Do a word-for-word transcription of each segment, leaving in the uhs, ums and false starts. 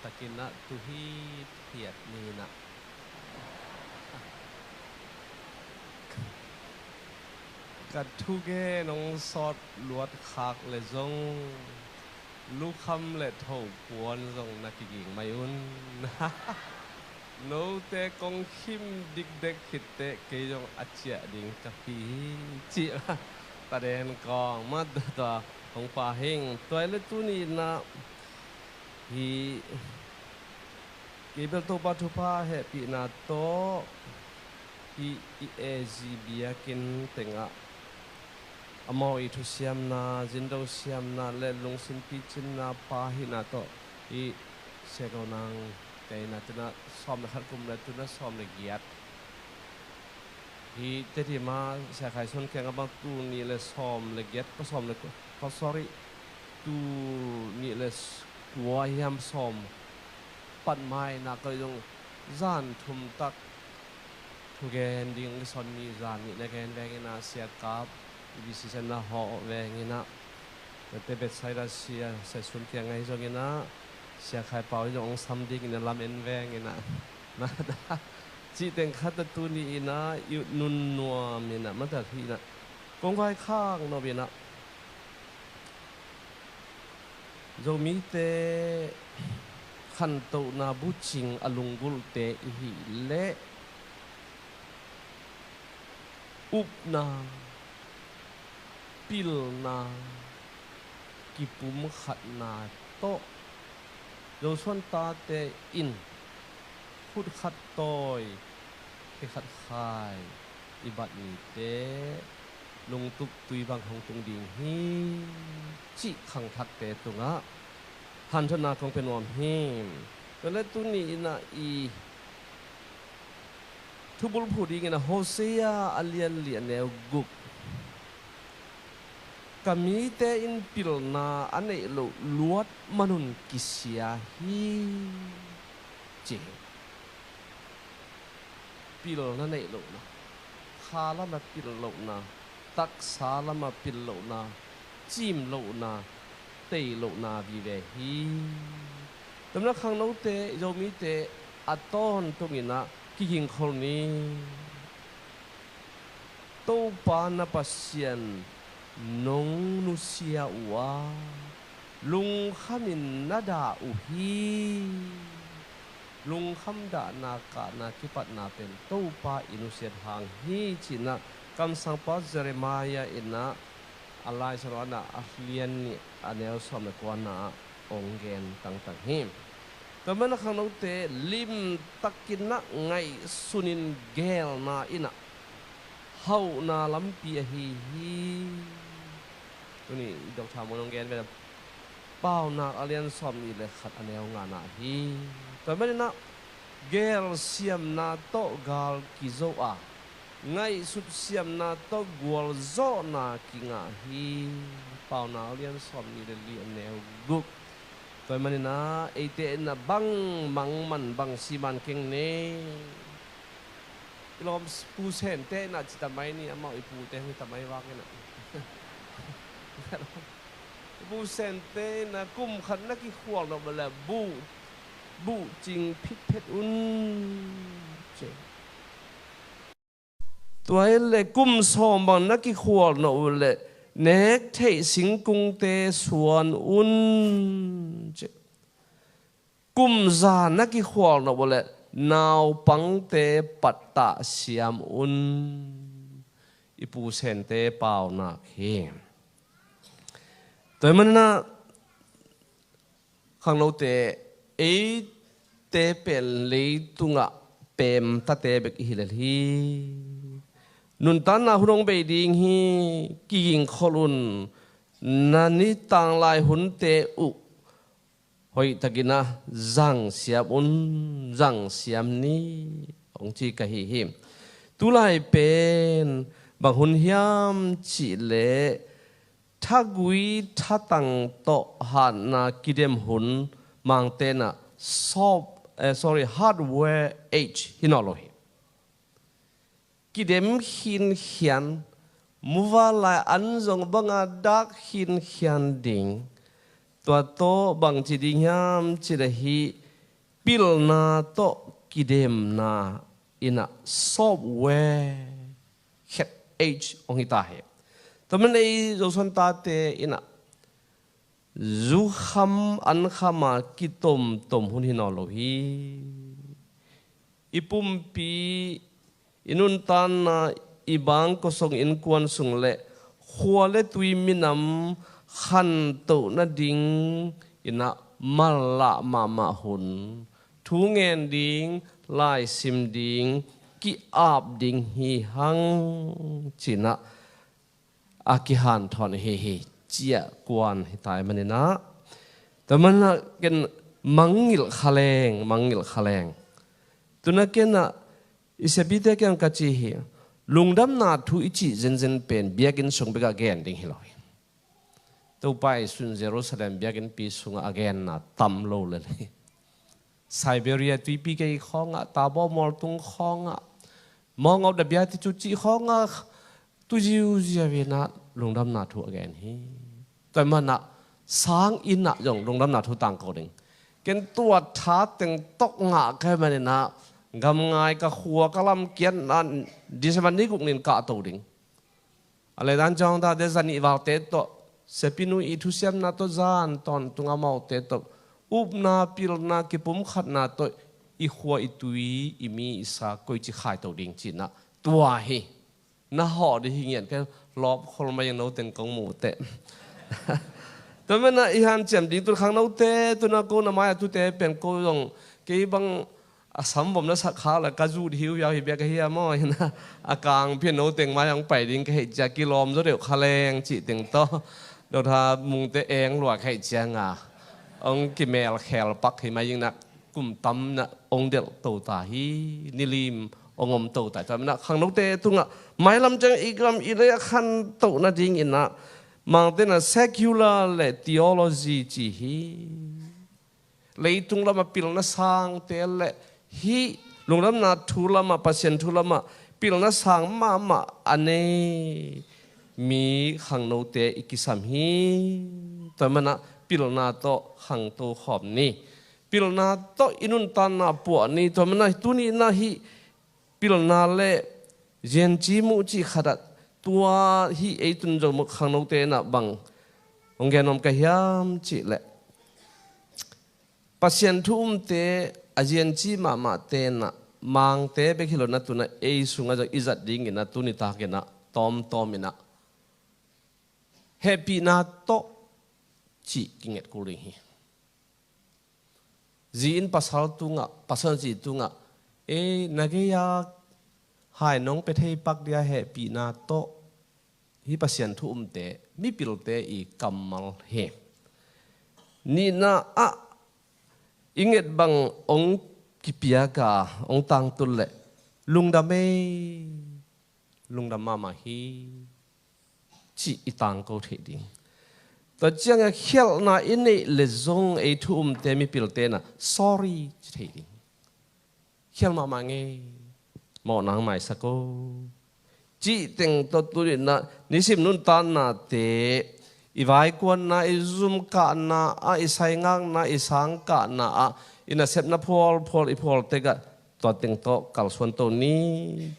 Takin ah tu hithiat ni in ah ka thugen hong sawt luat khak le zong lukham le thopuan zong na kiging mai un. Note kong khim dikdek khitteh kei zong a ciah ding ka hi hi, ci-a taden kawng mat tua hong pia hing. Tua hi le tuni in ah hih kei bel Topa thupha hehpihna tawh hih i A Z biakinn tengah amau i thusiamna, zindosiamna le lungsim picinna pha hihna tawh hih Sia Go Nang te in ah tu in ah sawm le khat kum le tu in ah sawm le giat. Hih Tedim ah Sia Khai Suan kiangah bang tul nih le sawm le giat, tul sawm le ku-, tul, sorry, tul nih le s-, kua hiam sawm pan mai in ah kei zong zan thum tak thugen ding i son ni, zan nih na gen veng in ah Sia Kap i B C C na hawh veng in ah, tua te Bethsaida Sia, Sia Suan kiangah hi zong in ah Sia Khai Pau hi zong hong sam ding in ah lam en veng in ah, na da cih teng khat ah tuni in ah i ut nunnuam in ah mata hi in ah kong vaikhak nop in ah Zomite khantohna bucing a lunggulhte i hih leh upna, pilna, kipumkhatna tawh Zosuan tate in khut khat tawi, khe khat khai i bat nite lungtup tui bang hong tung ding hi, cih khangthakte tungah hanthotna kong pia nuam hi. Tua le tuni in ah i thubulphuh dingin ah Hosea a lian li a neu guk. Ka mite in pilna a neih loh luat manun kisia hi, ci hi. Pilna neih lohna, kha lamah pil lohna, taksa lamah pil lohna, cim lohna, tei lohna vive hi. Tua manin ah khangnote, Zomite a tawntung in ah kigingkhol ni. Topa na Pasian nong nusia uh a, lungkhamin na dah uh hi. Lungkham dahna, kahna, kipatna pen Topa i nusiat hang hi, ci-in ah kamsangpa Jeremiah in ah a Lai Siangtho ah a lian nih a neu sawm le kuana ah hong gen tangtang hi. Tua manin ah khangnote limtakin ah ngaihsunin geelna in ah hauhna lampi ahi hi. Tuni Doctor Mun hong gen ve Paunak a lian sawmnih le khat a neu ngana hi. Tua manin ah gelsiamna tawh gal kizo a, ngaihsut siamna tawh gualzawhna kingah hi. Paunak a lian sawmnih le li a neu guk. Tua manin ah eite in ah bang mang man bang si man keng ni. I lawm Pu Sente in ah ci ta mai ni, amau i pute hi ta mai vak in ah. Pu Sente in ah kum khat na kikhual nop leh buh, buhcing phitphet un, ci. Tua hi leh kum sawm bang na kikhual nop leh nek theih singkungte suan un, ci. Kum za na kikhual nop uh leh naupangte pattah siam un. I Pu Sente paunak hi. Tua hi manin ah khangnote, eite pen leitungah pemtate bek i hi lel hi. Nuntakna hun hong bei ding hi, kigingkhol un. Na ni tanglai hunte uh hoihtakin ah zangsiam un, zangsiam ni, hong ci ka hi hi. Tulai pen bang hun hiam cih leh thagui thatang tawh hatna kidem hun, Mangte in ah soft, eh, sorry, hardware age hi nawn lo hi. Kidem khinkhian, muvanlai an zong banga dak khinkhian ding. Tua tawh bangci ding hiam cih leh hih pilna tawh kidemna in ah software khet age hong hi ta hi. Tua man ei Zosuan tate in ah zukham ankham a kitomtom hun hi nawn lo hi. I pumpi, i nuntanna, i bang khuasung innkuan sung le khua le tui minam khantoh nading in ah manlah mahmah hun, thu ngen ding, laisim ding, ki-ap ding hi hang ci-in ah a kihanthawn hi hi, ci-a kuan hi ta ahih manin ah, tua man ah ken mangngilh kha leng, mangngilh kha leng. Tu-in ah ken ah i siapite kiang ka ci hi, lungdamna thu i cih zenzen pen biakinn sung bekah gen ding hi lo hi. Topa i sun Jerusalem biakinnpi sungah a genna tam lo lel hi. Siberia tuipi kei khawngah, Tabor mualtung khawngah, Mount of the Beatitudes cih khawngah tu ziuziau in ah lungdamna thu a gen hi. Tua ahih manin ah sang in ah zong lungdamna thu tangko ding. Ken tua tha teng tawh ngah ka hih manin ah, gamngai ka khua ka lam kiatna December ni guk ni-in kahto ding. A leh dan ciang tate zanih valte tawh, siapinu i thusiamna tawh zan tawntung amaute tawh, upna, pilna, kipumkhatna tawh i khua, i tui, i mi, i sa koici khaito ding ci-in ah tua hi. Na hawh ding hi ngiat ka hi, lawp khol mai ing, no teng kong muh teh. Tua man ah i hanciam ding tu khangnote, tu-in ah ko na mai-ah tute pen ko zong kei bang a samvom na sak khak leh ka zuh ding hi uh hiau, hi bek ahi hiam aw, hi-in ah a kang pian no teng mai hong pai ding ka hih ciang kilawm zaw deuh kha leng cih teng tawh, Doctor Mungte eng lua ka hih ciangin hong kimelkhel pak hi mai ing, na kum tam in ah hong delh to ta hi, nilim hong om to ta hi. Tua man ah khangnote tungah mailam ciang i gam i lei a khantoh nading in ah Mangte in ah secular le theology ci hi. Leitung lamah pilna sangte le hih lungdamna thu lamah, Pasian thu lamah pilna sang mahmah a nei mi khangnote i kisam hi. Tua man ah pilna tawh khangto khawm ni. Pilna tawh i nuntanna puah ni. Tua man ah tuni in ah hih pilna le zianci muh cih khat ah, tua hih ei tun Zomi khangnote in ah bang hong gen nuam ka hiam cih leh, Pasian thu umte, a zianci mahmahte in ah, Mangte bek hi lo in ah, tu-in ah ei sungah zong i zat ding in ah, tuni tak in ah tawmtawm in ah hehpihna tawh cih kinget kul ding hi. Zi in pasal tungah, pasal zi tungah, "Ei, na gei-a hai nong pia thei pak dia hehpihna tawh," hih Pasian thu umte, mipilte i kammal hi. Nihna ah i nget bang hong kipiak a, hong tangtun leh lungdam ei, lungdam mahmah hi, cih i tangko theih ding. Tua ciangin khialhna i neih leh zong ei thu umte, mipilte in ah sorry ci theih ding. Khial mahmah ing ei, mawhna hong maisak o, cih teng tawh tuni in ah nisim nuntannate, i vaikuanna, i zumkahna ah, i saingakna, i sangkahna ah, i nasepna phualphual i phual tekah tua teng tawh kalsuan to ni,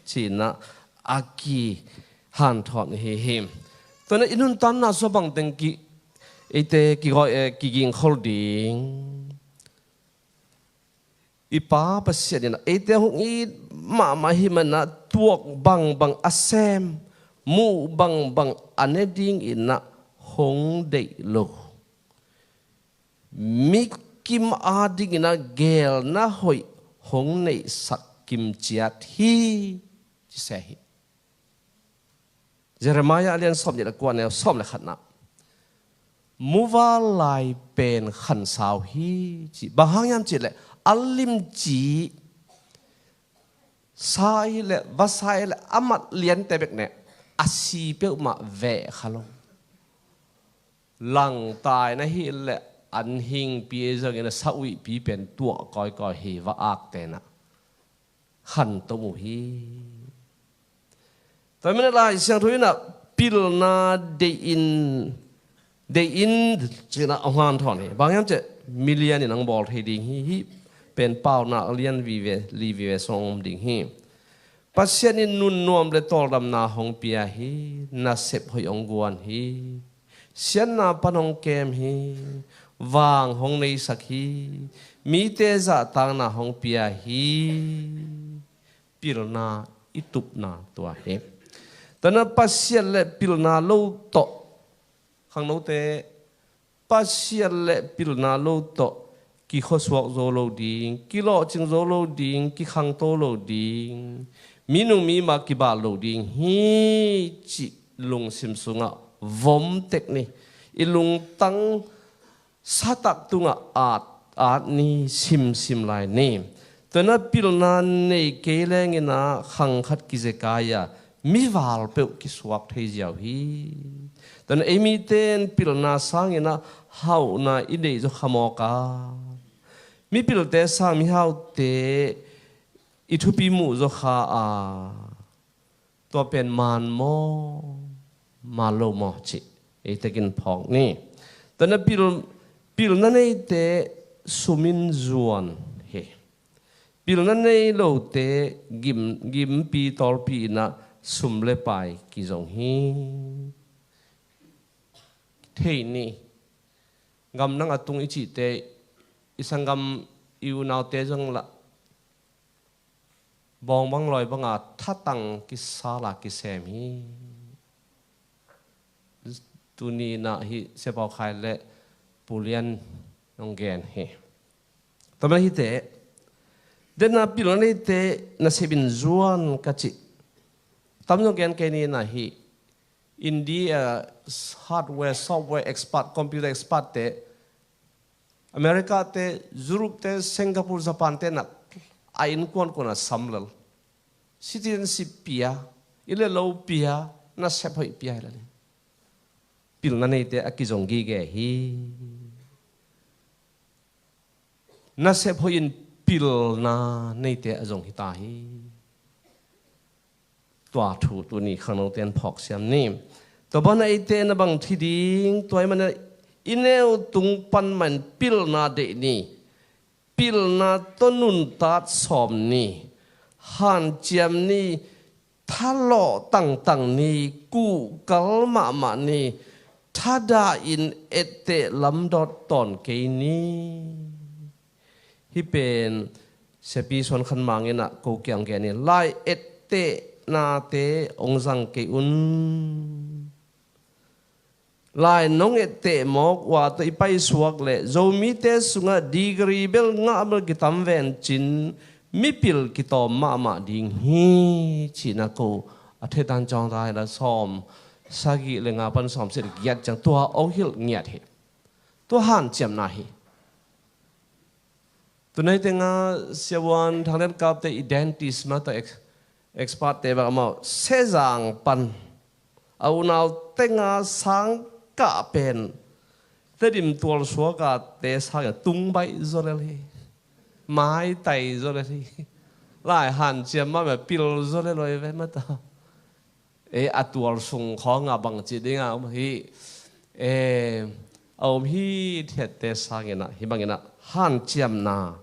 ci-in ah a kihanthawn hi hi. Tua in ah i nuntanna sung bang teng ki, eite kigawh, eh, kigingkhol ding. I Pa Pasian in ah eite hong it mahmah ahih manin ah tuak bangbang a sem, muh bangbang a ne ding in ah hong deih lo, mi kim ading in ah geelna hoih hong neihsak kimciat hi, ci se hi. Jeremiah a lian sawmnih le kua, neu sawm le khatna, muval lai pen khansau hi, ci. Bang hang hiam cih leh a limci sa hi leh, vasa hi leh, a mat liante bek ne, a si peuhmah veh kha lo. Langtai na hih leh an hingpi zongin a sa uihpi pen tuah kawikawi hi, va akte in ah khanto uh hi. Tua ahih manin ah Lai Siangtho in ah pilna deih in, deih in ci-in ah hong hanthawn hi. Bang hiam cih leh milian in hong bawl thei ding hi, hih pen Paunak lian vive, li vive sung hong om ding hi. Pasian in nunnuam le tawldamna hong pia hi. Nasep hoih hong guan hi. Siatna pan hong kem hi. Vang hong neisak hi. Mite zahtakna hong pia hi. Pilna i tupna tua hi. Tana Pasian le pilna lo tawh, khangnote, Pasian le pilna lo tawh kikhuasuak zo lo ding, kilawhcing zo lo ding, kikhangto lo ding, minung mima kibal lo ding hi cih lungsim sungah vom tek ni. I lungtang satak tungah at, at ni, simsim lai ni. Tuana pilna nei kei lenginah khang khat kizekai a, mival peuh kisuak thei ziau hi. Tuana ei mite in pilna sanginah hauhna i neih zaw kha mawk a, mipilte sang mihaute i thupi muh zaw kha a, tua pen man maw, man lo maw cih ei tekin phawk ni. Tuana pil, pilna neite sum in zuan hi. Pilna nei lote gim, gimpi tawlpi inah sum le pai kizong hi. Thei ni. Gamdang a tung i cihte, i sanggam, i unaute zong lah bawng bang lawi banga thatang kisala kisem hi. Tuni inah hih Sia Pau Khai le Pu Lian hong gen hi. Tua mah hite, dena pilna neite nasep in zuan ka cih. Tam zong gen kei ni inah hih India hardware, software expert, computer expert te, America te, Europe te, Singapore, Japan te na a innkuan kuan a sam lel. Citizenship pia, i le lo pia, nasep hoih pia hi lel. Pilna neite a kizong gige hi. Nasep hoih in pilna neite a zong hi ta hi. Tua thu tuni khangnote in phawk siam ni. Tua banah eite na bang thi ding, tua i manah i neu tung pan man pilna deih ni. Pilna tawh nuntat sawm ni. Hanciam ni. Thalawh tangtang ni. Kuhkal mahmah ni. Thadah in etteh lamdawt tawn kei ni. Hih pen Siapi Suan Khan Mang inah ko kiang gen hi. Lai etteh nate hong zang kei un. Lai nong etteh mawk uh a tawh i paisuak leh Zomite sungah degree bel ngah bel kitam vencin mipil kitawm mahmah ding hi. Cihna ko a thetan cawng ta hi la sawm sagih le nga pan sawm sit giat ciang tua hong hilh ngiat hi. Tua hanciamna hi. Tunai tenga siavuan Thang Lian Kap te i dentist mah tawh ex-, expert te bang amau sezang pan a unau tenga sang kah pen Tedim tual suaka te sang tung baih zaw lel hi. Mai tai zaw lel hi. Lai hanciam mah mah pil zaw lel lo hi ve mah ta. Ei, a tual sung khawngah bangci dingah om hi. Ei, a om hi thiatte sanginah hih banginah hanciamna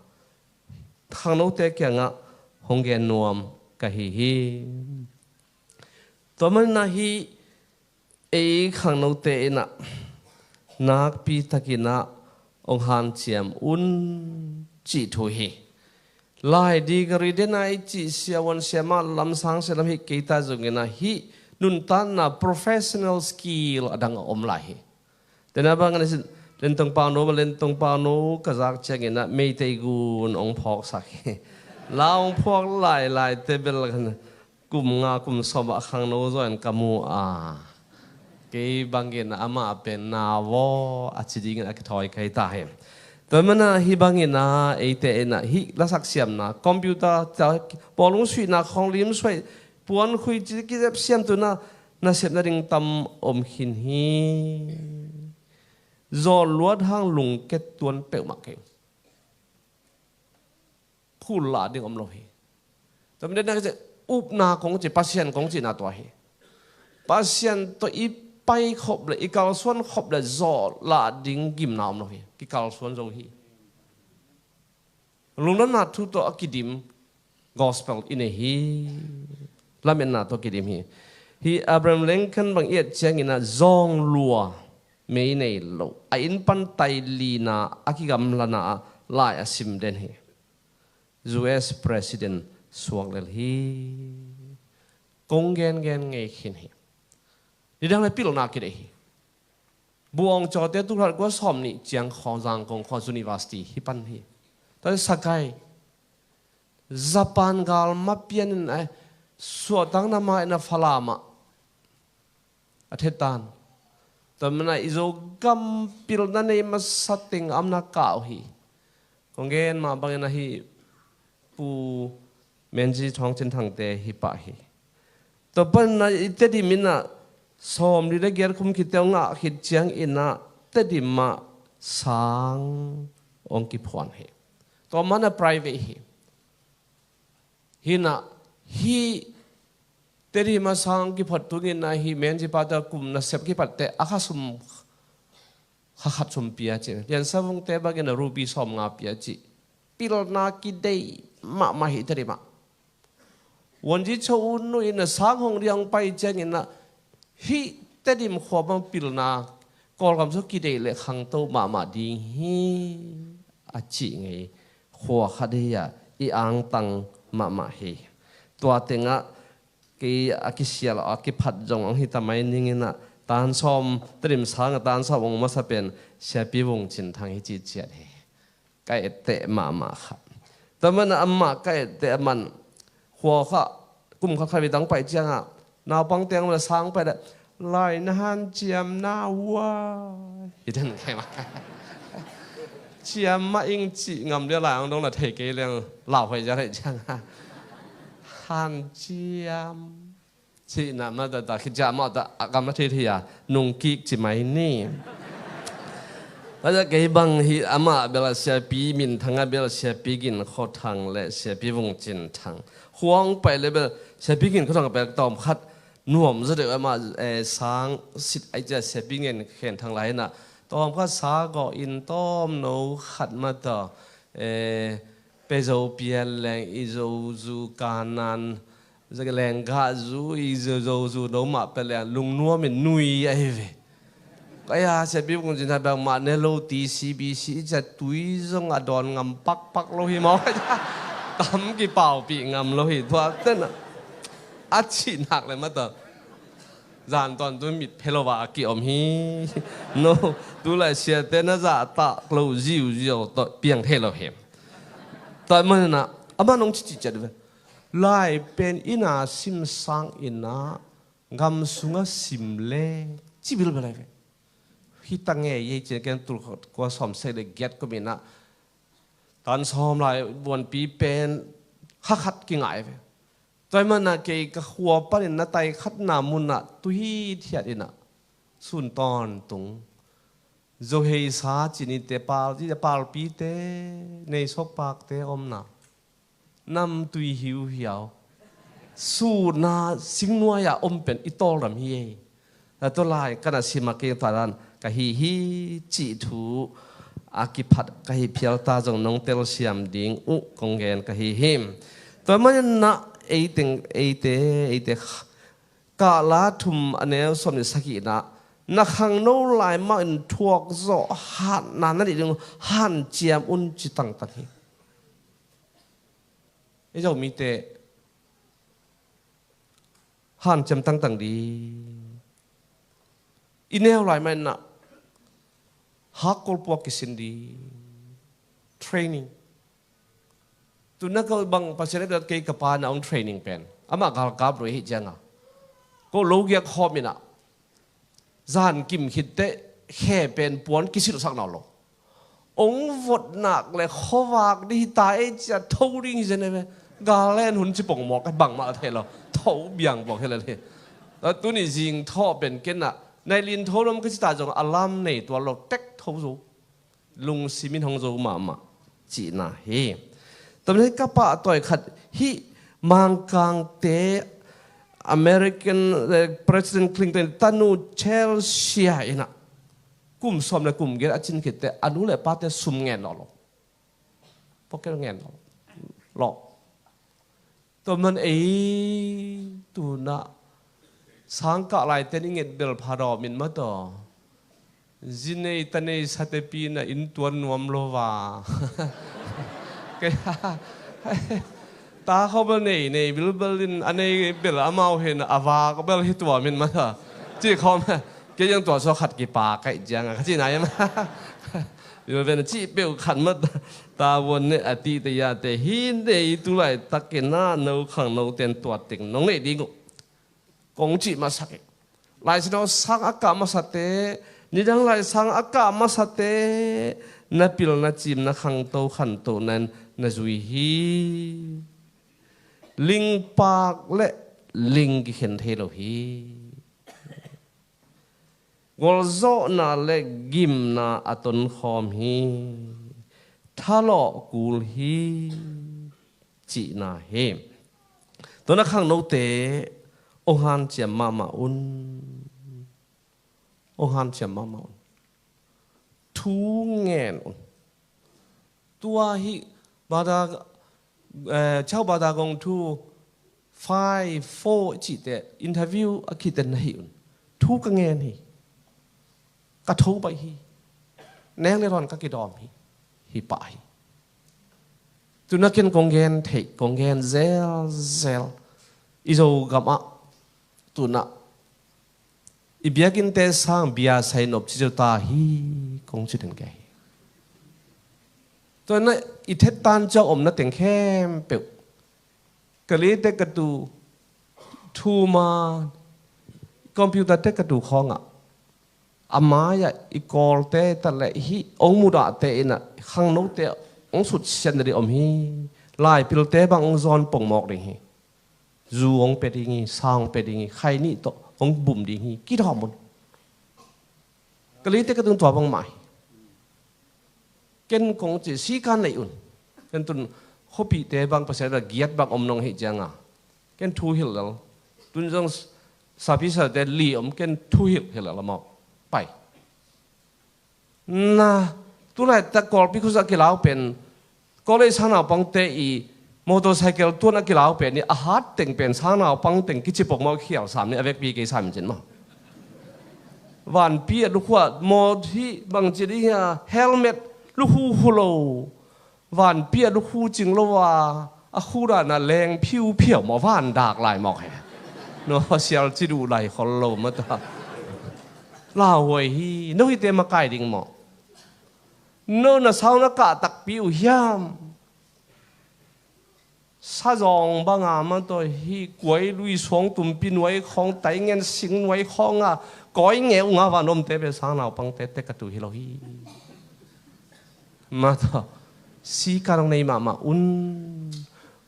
khangnote kiangah hong gen nuam ka hi hi. Tua maninah hih ei khangnote inah nakpi takinah hong hanciam un cih thu hi. Lai degree dena i cih siavuan siamah lamsang sia lam hi kei ta zonginah hih nuntatna professional skill a dang a om lai hi. Tena bangin a sin Lentong Pauno, Lentong Pauno ka zak cianginah Meitei gun hong phawksak hi. La hong phuak lailai te bel kan kum nga kum sawm ah khangno zaw in ka mu a, kei bangin amah pen na vaw a ci dingin a kithawi kai ta hi. Tua mana hih bangin a eite in a hih lasak siamna, computer ta, bawlung suihna, khawnglim suai, puan khui ci kizep siam tuna nasepna ding tam om khin hi. Zawl luat hang lungket tuan peuhmah kei. Phul lah ding om lo hi. Tua min dena ka ci upna kong ci, Pasian kong cihna tua hi. Pasian tawh i pai khop le i kalsuan khop le zawl lah ding gimna om lo hi. Kikalsuan zo hi. Lungdamna thu tawh a kidim gospel i nei hi. Lametna tawh kidim hi. Hi Abraham Lincoln bang i et ciangin ah zawng lua mei nei lo, a inn pan tai lina a kigamlana ah lai a sim den hi. U S President suak lel hi. Kong gengen ngei khin hi. Nidang le pilna kideih hi. Buang cawte tulhat kua sawm nih ciang khaw Zangkong khua university hi pan hi. Tua Sakai Japan gal ma pianin a suahtakna ma in a Falam ah a thetan. Tua mana i Zogam pilna nei masa teng amna kau hi. Kong gen mah bangin ahi Pu Menzi Thawng Cin Thangte hi pah hi. Tua panna i Tedim in ah sawm li le giat khum khit teuh ngah khit ciangin ah Tedim ah sang hong kiphuan hi. Tua mana private hi. Hinah hi Tedim ah sang kiphuat tungin ah hi Menzi pate kum nasep kipatte a kha sum kha khat sum pia ci. Lian Savungte bangin a ruby sawm nga pia ci. Pilna kideih mahmah hi Tedim ah. Wonji Cho Un Nu in a sang hong diang pai ciangin ah hi Tedim khua bang pilna Kawlgam su kideih le khangto mahmah ding hi a ci ngei. Khua khat hi a i angtang mahmah hi. Tua tengah kei a kisial a kiphat zong hong hi ta mai ning in ah tan sawm Tedim sang a tan sawm hong masa pen Siapi Vung Cin Thang hi ci ciat hi. Ka etteh mahmah kha. Tua mana amah ka etteh a man khua kha kum khat khat vitang pai ciangah naupang teng le sang pai le lai na hanciam na ua. Hi den kai mah. Ciam mah ing cih ngam dia lai ang dong la thei kei leng lau hoi ja thei ciangah hanciam. Cihna mah ta ta khit ciah mah ta a kam a thei thei a nung kik ci mai ni. Tua kei bang hi amah bel a Siapi Min Thang a bel Siapi Gin Kho Thang le Siapi Vung Cin Thang. Huang pai le bel Siapi Gin Kho Thang pai tawm khat nuam zaw deuh amah, eh, sang sit ai cia Siapi Ngen Khen Thang lai na. Tawm khat sa gawh in tawm no khat mah ta, eh, Pezo pian leng i zo zu kanan Lenggah zu i zo, zo zu no mah pia leng lungnuam in nui ahi ve. Kaya Siapi Vung Cin Thang bang mah ne lo ti C B C i cia tui zong a dawn ngam pakpak lo hi maw. Tam kipaupih ngam lo hi. Tua ten a cih nak le mah ta zan tawn tu mit phe lo va a ki om hi. No, tu lai siate na zahtak lo ziuziau tawh piang thei lo hi. Tua manin ah amah nong cici ciat ve. Lai pen inn a sim sang in ah gam sungah sim le ci bilbel lai ve. Hi ta nge ei ci ken tul kua sawm sek le giat kum in ah tan sawm lai buanpi pen kha khat kingai ve. Tua hi mana kei ka khua panin na tai khatna munah tuhi thiat in ah sun tawntung Zo hei sa cin i te pal, i te palpite, nei sok pakte omna. Nam tui hiuhiau. Suna singnuai-a om pen i tawldam hi ei. Na tua lai ka na sim a kei tua dan ka hi hi cih thu a kiphat ka hi phial ta zong nong telsiam ding uh kong gen ka hi hi. Tua manin na eiteng, eite, eite kha Kahla thum a neu sawm nih sagihna, na khangno lai mah in thuak zawh hatna na neih ding uh hanciam un ci tangtang hi. I Zomite hanciam tangtang ding. I neu lai mah in na hakkol puak kisin ding. Training. Tuna ka bang Pasian a biak kei ka pa na hong training pen. Amah galkap lo hi cianga. Ko lo giak khawm in ah. Zan kim khitte khe pen puan kisilhsak nawn lo. Hong vot nak le khuavak ding hi ta ei cia tho ding hi zen ei ve. Gal len hun ci pong mawk bangmah thei lo. Tho biang pong hi le hi. Tuni zing thawh pen ken ah. Nai lin tho dom ka ci ta zong a lam nei tual lo tek tho zo. Lungsim in hong zo mahmah cihna hi. Tua manin ka pahtawi khat hih Mangkangte American, eh, President Clinton tanu Chelsea in ah kum sawm le kum giat a cin khitte a nu le pate sum ngen nawn lo. Pocket ngen lo. Tua man ei tunah sangkah laiten i nget bel pha dawm in mataw. Zi nei ta nei sa te pi na inn tuan nuam lo va. Kei ta kho bel nei nei bilbel in a nei bel amau hin a vak bel hi tuam in mataw. Ci khawm kei yang tua so khat kipa kaih ciang a ka ci nai ma. Bilbel na ci peuh khat mataw. Tavuan ne a tihte yate hi nei tu laitakin a no khangno ten tua teng nong nei ding uh. Kong cih masak hi. Lai Siangtho sang a kah masate, nidang lai sang a kah masate, na pil na cim na khangto khanto nan na zui hi. Lingpak le ling kikhen thei lo hi. Gualzawhna le gimna a tonkhawm hi. Thalawh kul hi. Cihna hi. Tua na khangnote ong hanciam mahmah un. Ong hanciam mahmah un. Thu ngen un. Tua hi bada, eh, chau bada gong thu five four cihte interview a khiten na hi un. Thu ka ngen hi. Ka tho pai hi. Neng le rawn ka kidawm hi. Hi pah hi. Tuna ken kong gen theih kong gen zelzel. I Zogam ah tuna i biakinnte sang bia sai nop ci zo ta hi. Kong ci den kei hi. Tua na i thet tan ciang om na teng khempeuh. Ka li te ka tu thu ma computer te ka tu khawngah a mai-ah i kawlte ta le hi ong mudahte in ah khangnote ong sutsiat na ding om hi. Laipilte bang ong zawn pongmawk ding hi. Zu hong pia ding hi, sa hong pia ding hi, khai nih tawh hong bum ding hi, kidawm un. Ka lite ka tun tua bangmah hi. Ken kong ci sika nei un. Ken tun khuapihte bang Pasian a giat bang om nong hih cianga ken thu hilh lel. Tun zong sapi salte li om ken thu hilh hilh lel amau pai. Na, tulai tak Kawlpi khuazah kilau pen Kawlei sangnaupangte i motorcycle tuan a kilau pen i a hat teng pen sangnaupang teng kici pok maw khial sam ni a vekpi kei sam cin maw? Vanpi a lukhu a maw hi bangci ding hia helmet lukhu hu lo. Vanpi a lukhu cing lo a a khu dan a leng phiu phiau maw van dak lai mawk he. No sial ci duh lai khol lo mata. Lauhuai hi no hite makai ding maw? No na sau na kah takpi uh hiam? Sazawng banga mataw hi kuai lui suang tumpi nuai khawng taingen sing nuai khawnga kawi nge unga vanomte ve sangnaupangte te ka tu hi lo hi. Mataw sika nong nei mahmah un.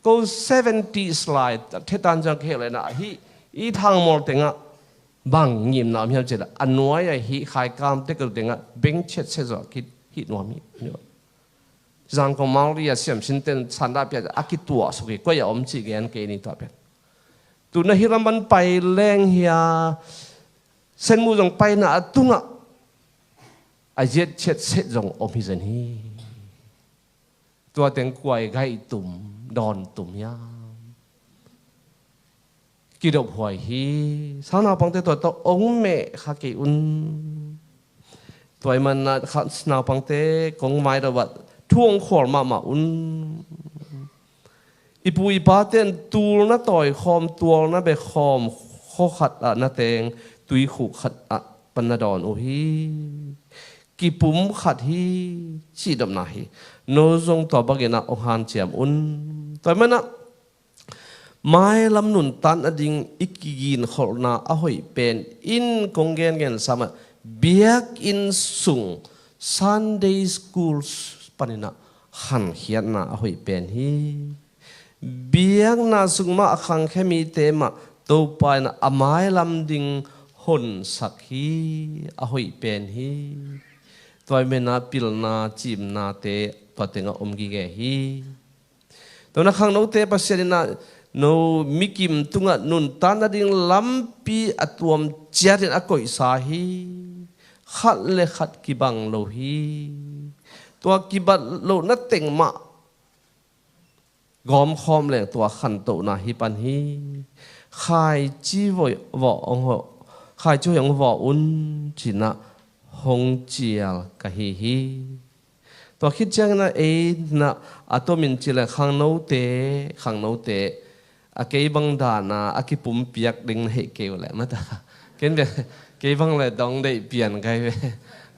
Ko seventies lai thetan ciang ka hih lena hi i thangmawl tengah bang ngimna om hiam cila a nuai a hi khaikam te ka tu tengah beng chiat se zawh kit hi nuam hi. Zangkong Mangli a siamsinten sandah pia a kituah suk hi koi a om cih gen kei ni tuah pen. Tuna hi lamban pai leng hia senmu zong paina a tungah a ziat chiat set zong om hi zen hi. Tua teng kuai gaih tum dawn tum hiam? Kidop huai hi. Sangnaupangte tua tawh ong meh kha kei un. Tua i manna kha naupangte kong mai dawat thu ong khual mahmah un. I pu i pate in tulna tawikhawm tualna bekhawm khuakhat ah na teng tuikhuk khat ah pan na dawn uh hi. Kipum khat hi. Cihdopna hi. No zong tua bangin ah ong hanciam un. Tua i manah mailam nuntan a ding i kiginkholhna a hoih pen in kong gengen samah biakinn sung Sunday school paninah khankhiatna a hoih pen hi. Biakna sung mah a khangkhia mite mah Topa in a mailam ding honsak hi. A hoih pen hi. Tua i menah pilna cimnate tua tengah om gige hi. Tuna khangnote Pasian in ah no mikim tungah nuntan nading lampi a tuam ciatin a koihsa hi. Khat le khat kibang lo hi. Tua kibat lohna teng mah gawmkhawm leng tua khantohna hi pan hi. Khaici vawh, vawh hong hawh, khaici hoih hong vawh un ci-in ah hong cial ka hi hi. Tua khit ciangin ah ei in ah a tomin ci leh khangnote, khangnote a kei bang dan a a kipumpiak ding na hih kei uh leh mata. Ken bia kei bang leh dong deih pian kai ve.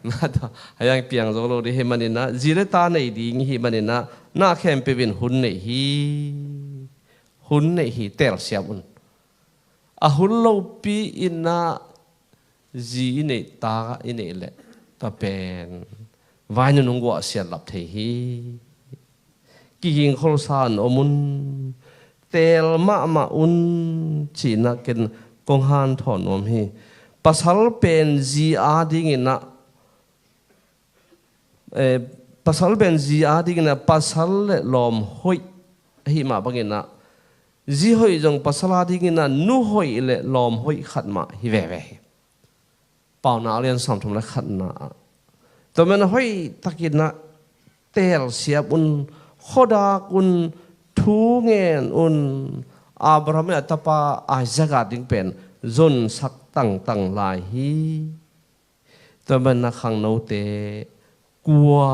Mata, a yang piang zo lo ding hi manin ah zi le ta nei ding hi manin ah na khempeuh in hun neih hi. Hun neih hi, telsiam un. A hun lopi in ah zi i neih, ta i neih leh tua pen vai nunung guah siatlap thei hi. Kiging kholsa in om un, teel mahmah un ci-in ah ken kong hanthawn nuam hi. Pasal pen zi adingin ah, eh, pasal pen zi adingin ah pasal le lawm hoih ahi mah bangin ah zi hoih zong pasal adingin ah nu hoih le lawm hoih khat mah hi veve hi. Paunak a lian sawmthum le khatna ah tua manin ah hoih takin ah telsiam un, khuadak un, thu ngen un. Abraham in a tapa Isaac a ding pen zonsak tangtang lai hi. Tua manin ah khangnote kua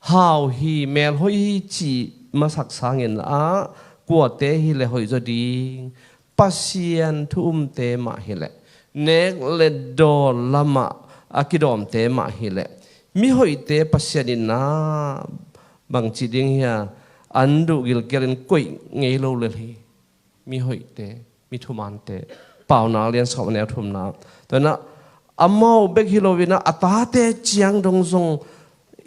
hau hi, mel hoih hi cih masak sangin ah kuate hi leh hoih zaw ding, Pasian thu umte mah hi leh, nek le dawn lamah a kidawmte mah hi leh, mihoihte Pasian in ah bangci ding hi a, an duh gilkialin koih ngei lo lel hi. Mihoihte, mithumante, Paunak a lian sawm a neu thumna. Tua in ah amau bek hi loin ah a tate ciang dong zong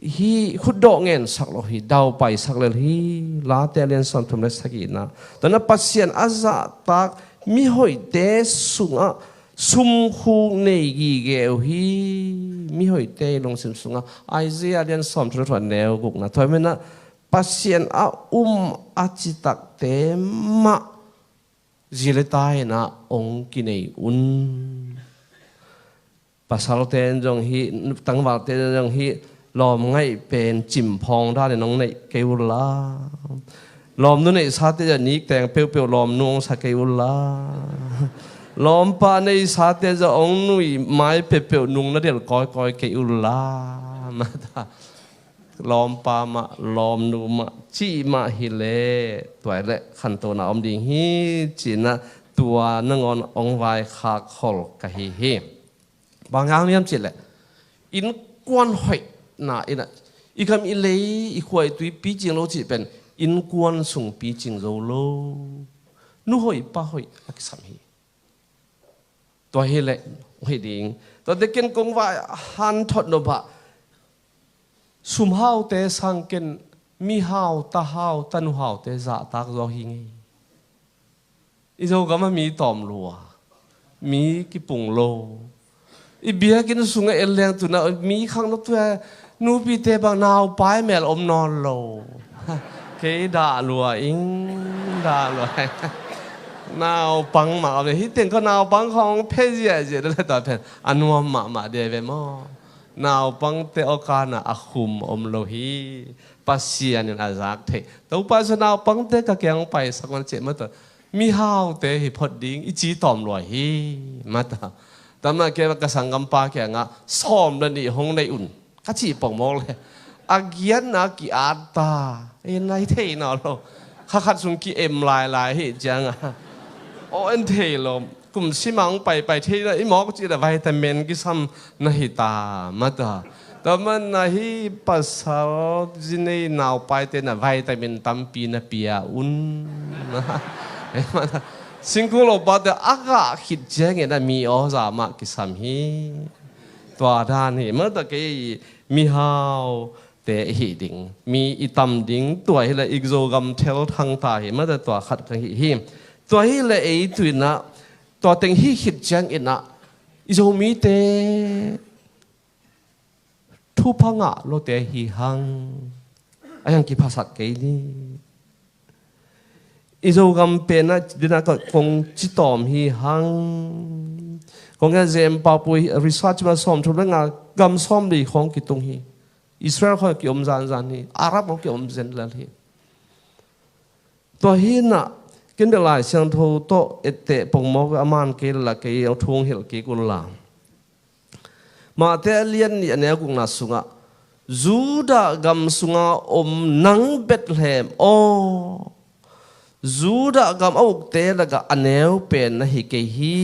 hi khutdawh ngensak lo hi, daupaisak lel hi. Late a lian sawmthum le sagihna. Tua in ah Pasian a zahtak mihoihte sungah sumkhuk nei gige uh hi. Mihoihte i lungsim sungah Isaiah a lian sawmthum le thum a neu gukna. Tua manin ah Pasian a um a citakte mah zi le ta in ah hong kinei un. Pasalte in zong hi, tangvalte in zong hi, lawm ngaih pen cimphawng danin hong neih kei unla, lawmnu neihsate zong nikteng peuhpeuh lawmnu hong sa kei unla, lawmpa neihsate zong hong nuih mai peuhpeuh nung na delh kawikawi kei unla. Mata lawmpa mah, lawmnu mah, cih mah hi leh, tua hi leh khantohna om ding hi, ci-in ah tua nangawn hong vaikhak khol ka hi hi. Bang hang hiam cih leh, innkuan hoihna in ah, i gam i lei, i khua i tui picing lo cih pen, innkuan sung picing zo lo. Nu hoih, pa hoih a kisam hi. Tua hi leh hoih ding. Tua teh ken kong vai hanthot nop ah, sum haute sang ken mi hau, ta hau, tanu haute zahtak zaw hi ngei. I Zogam ah mi tawm lua, mi kipung lo. I biakinn sungah en leng tu-in ah mi khangno tu-a nupite bang naupai mel om nawn lo. Kei dah lua ing, dah lua. Naupang mah om hi teng, ko naupang khawng phe ziahziah deuh le tua pen a nuam mahmah deuh ve maw. Naupangte awkana a khum om lo hi. Pasian in a zak theih. Topa Jesu naupangte ka kiang paisak man cih mah tawh, mihaute hi phot ding i ci tawm lua hi. Mata, tamah kei ka sanggampa kiangah sawm le nih hong neih un ka cih pongmawk le, a giatna ki-at ta. En lai thei nawn lo. Kha khat sung ki-em lailai hi ciangah, aw en thei lo. Kum sim a hong paipai thei lo i mawk cih le vitamin kisam na hi ta. Mata, tua manin ah hih pasal zi nei naupaite in ah vitamin tampi na pia un. Singkung lopate a gah khit ciangin ah mi aw za mah kisam hi. Tua dan hi. Mata kei mihaute i hih ding, mi i tam ding, tua hi leh i Zogam thelthang ta hi. Mata tua khat ka hih hi. Tua hi leh ei tu-in ah, tua teng hih khit ciangin ah i Zomite thupha ngah lote hi hang. A hiang kiphasak kei ni. I Zogam pen ah dinah kong ci tawm hi hang. Kong gen zem paupui research mah sawmthum le nga gam sawmli khawng kitung hi. Israel khawng ki-om zanzan hi. Arab khawng ki-om zenlel hi. Tua hi inah, ken bel Lai Siangtho tawh etteh pongmawk a man kei la kei a thu hong hilh kik un la. Mate a lian nih a neu gukna sungah, Judah gam sunga om nang Bethlehem aw, Judah gam a ukte lakah a neu pen na hi kei hi.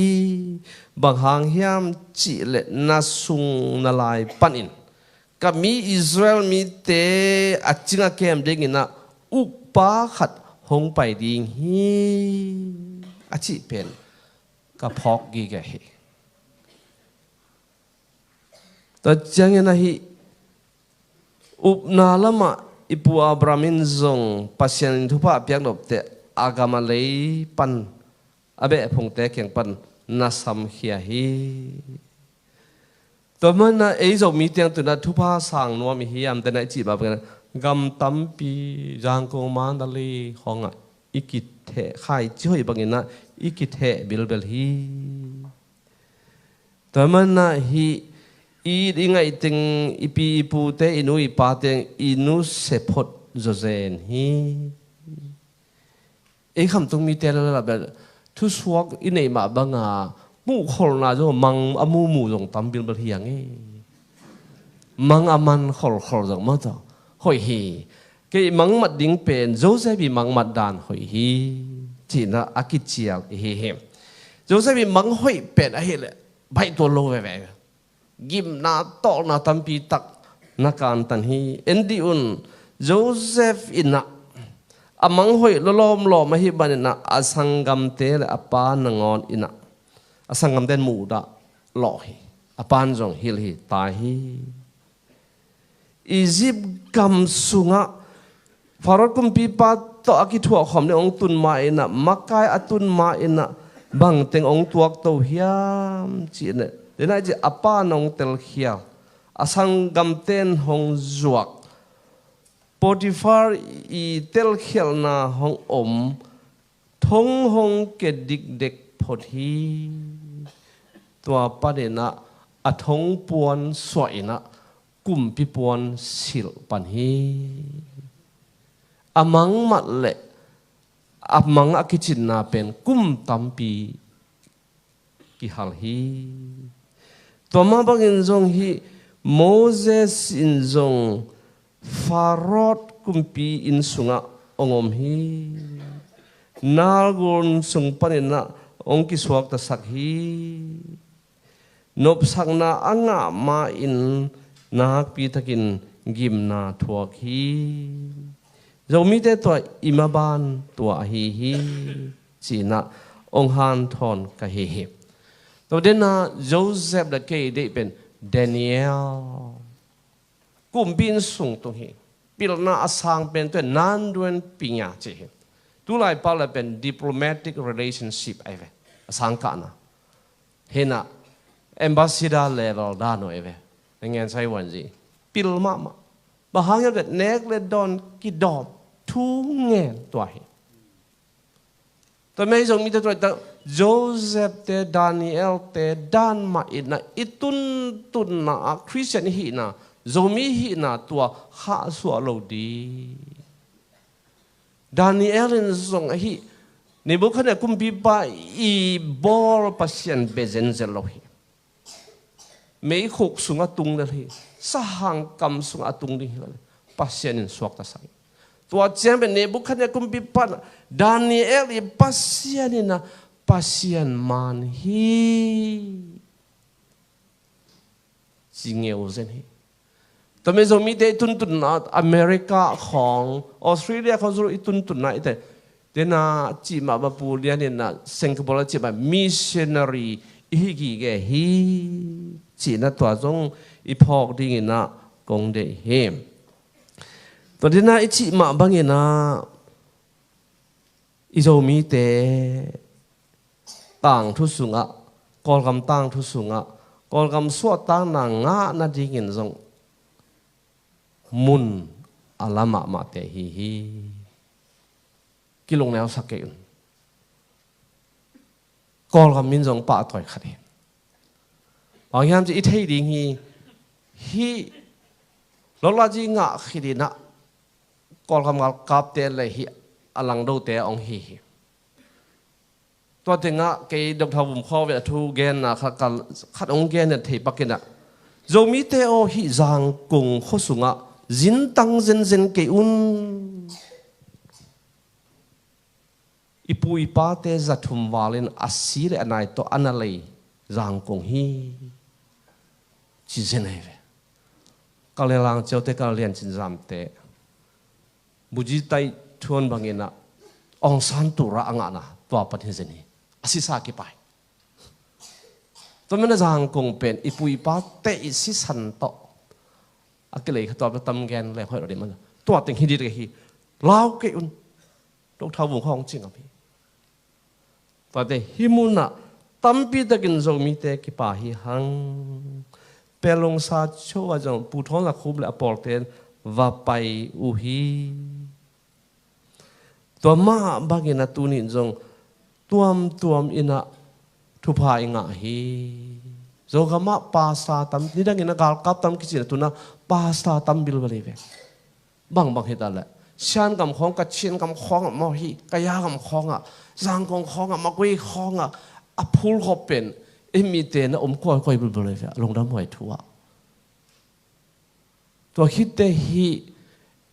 Bang hang hiam cihleh na sung na lai panin ka mi Israel mite a cing a kem dinginah ukpa khat hong pai ding hi, a cih pen ka phawk gige hi. Tua ciangin ahi upna lamah i pu Abraham in zong Pasian in thupha a piak nopte a gam a lei pan a beh phungte kiang pan na samkhia hi. Tua manah ei Zomi tiang tunah thupha sang nuam i hiam tena i cih bang gam tampi Zangkong, Mandalay khawngah i kitheh khai ci hoih banginah i kitheh bilbel hi. Tua manah hih i, i ngaih teng i pi i pute, i nu i pa teng i nusia phot zawzen hi. Ei khamtung mite lala bel thusuak i neih mah banga muhkholhna zong mang a mumu zong tam bilbel hi a ngei. Mang a man kholkhol zong mah tawh hoih hi. Kei mangmat ding pen Joseph i mangmat dan hoih hi, cihna a kicial i hi hi. Joseph i mang hoih pen ahileh baihtual lo veve. Gimna tawlna tampi tak na kantan hi. En dih un, Joseph inah a mang hoih lawlawm lawm ahi baninah a sanggamte le a pa nangawn inah a sanggamte in muhdah lawh hi. A pan zong hilh hi, tai hi. Egypt gam sungah Pharaoh kumpipa tawh a kithuahkhawm ding hong tun ma inah, makai a tun ma inah bangteng hong tuakto hiam cih inah, denah i cih a pa na hong telkhial, a sanggamte in hong zuak, Potiphar i telkhialhna hong om, thong hong ke dikdek phot hi. Tua paninah a thong puan suah inah kumpi puan silh pan hi. A mangmat le a mang a kicinna pen kum tampi kihal hi. Tua mah bangin zong hih Moses in zong Pharaoh kumpi inn sungah hong om hi. Nile gun sung paninah hong kisuaktasak hi. Nopsakna a ngah ma-in nakpi takin gimna thuak hi. Zomite tua i maban tua ahi hi, ci-inah hong hanthawn ka hi hi. Tua dena Joseph le kei deih pen Daniel. Kumpi inn sung tung hi. Pilna a sang pen tua nanduan pinya ci hi. Tulai pau le pen diplomatic relationship ahi ve. A sang kahna. Hinah ambassador level dan uh ahi ve. Na ngen sai wan zi. Pil mahmah. Bang hang hiam le nek le dawn kidawm thu ngen tua hi. Tua mei Zomite tua tak Joseph te, Daniel te dan mah inah i tuntunna ah Christian i hihna, Zomi i hihna tua khahsuah lo ding. Daniel in zong ahi Nebuchadnezzar kumpipa i bawl Pasian bia zenzen lo hi. Meikhuk sungah tung lel hi. Sahang kam sungah a tung ding hi lo le Pasian in suaktasak hi. Tua ciang pen Nebuchadnezzar kumpipa Daniel i Pasian inah Pasian man hi. Ci ngeu zen hi. Tua mei Zomite i tuntunna America khawng, Australia khawng zul i tuntunna i te. Tena cih mah bang Pu Lian inah Singapore cih mah missionary i hi gige hi. Cihna tua zong i phawk dinginah kong deih hi. Tua dena i cih mah banginah i Zomite tangthu sungah, Kawlgam tangthu sungah, Kawlgam suahtakna ngah nadingin zong mun a la mahmahte hi hi. Kilungneusak kei un. Kawlgam in zong pahtawi khat hi. Bang hiam ci i thei ding hi, hih lawlazi ngah khit inah Kawlgam galkapte le hih a langdote a ong hi hi. Tua tengah kei Doctor Vum Khawng ve a thu genna khat, khat ong gen thei pakinah, Zomite aw, hih Zangkong khua sungah zintang zenzen kei un. I pu i pate za thum valin a si le a nai tawh a na lei Zangkong hi, ci zen ahi ve. Ka le lang ciaute, ka lian cin zamte, Buji tai thuan banginah Aung San tura a ngahna tua pan hi zen hi. A sisa kipai. Tua mana Zangkong pen i pu i pate i sisan tawh a kilei kha, tua tam gen leng hoih lo dih mana. Tua teng hi dih hi. Lau kei un. Doctor Vum Khawng ci ngam hi. Tuate hih munah tampi takin Zomite kipa hi hang. Pelung sa cho a zong Pu Thawng Za Khup le a pawlte va pai uh hi. Tua mah bangin a tunin zong tuamtuam inah thupha i ngah hi. Zogamah pasta tam, nidangin a galkap tam kicin a tunah pasta tam bilbal hi ve. Bangbang hi ta leh, Sian gam khawng, Kachin gam khawngah maw hi, Kaya gam khawngah, Zangkong khawngah, Magway khawngah a phulkhop pen i mite na om kawikawi bulbul hi ve, a lungdam huai thu ah. Tua khitte hi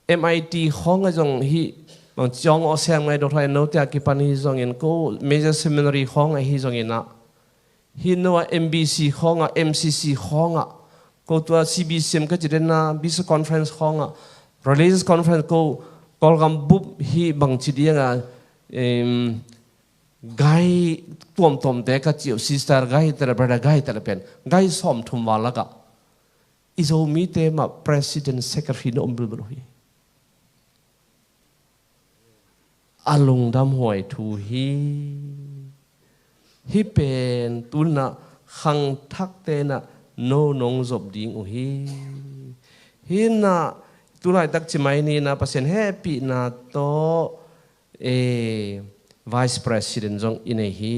M I T khawngah zong hi, bang ciang aw sem ngai dawk thai no tia kipan hi zongin ko major seminary khawngah hi zongin ah, hi no a M B C khawngah, M C C khawngah, ko tua C B C M ka ci den a, Bishop Conference khawngah, Religious Conference ko, Kawlgam bup hi bangci dianga, em, gai tuamtuamte ka ci uh, sister gai tele, brother gai tele pen, gai sawm thum val lakah i Zomite mah president secretary na om bulbul uh hi. A lungdam huai thu hi. Hih pen tunah khangthakte nah no nong zop ding uh hi. Hinah tulaitak cimai ninah Pasian hehpihna tawh, eh, Vice President zong i nei hi.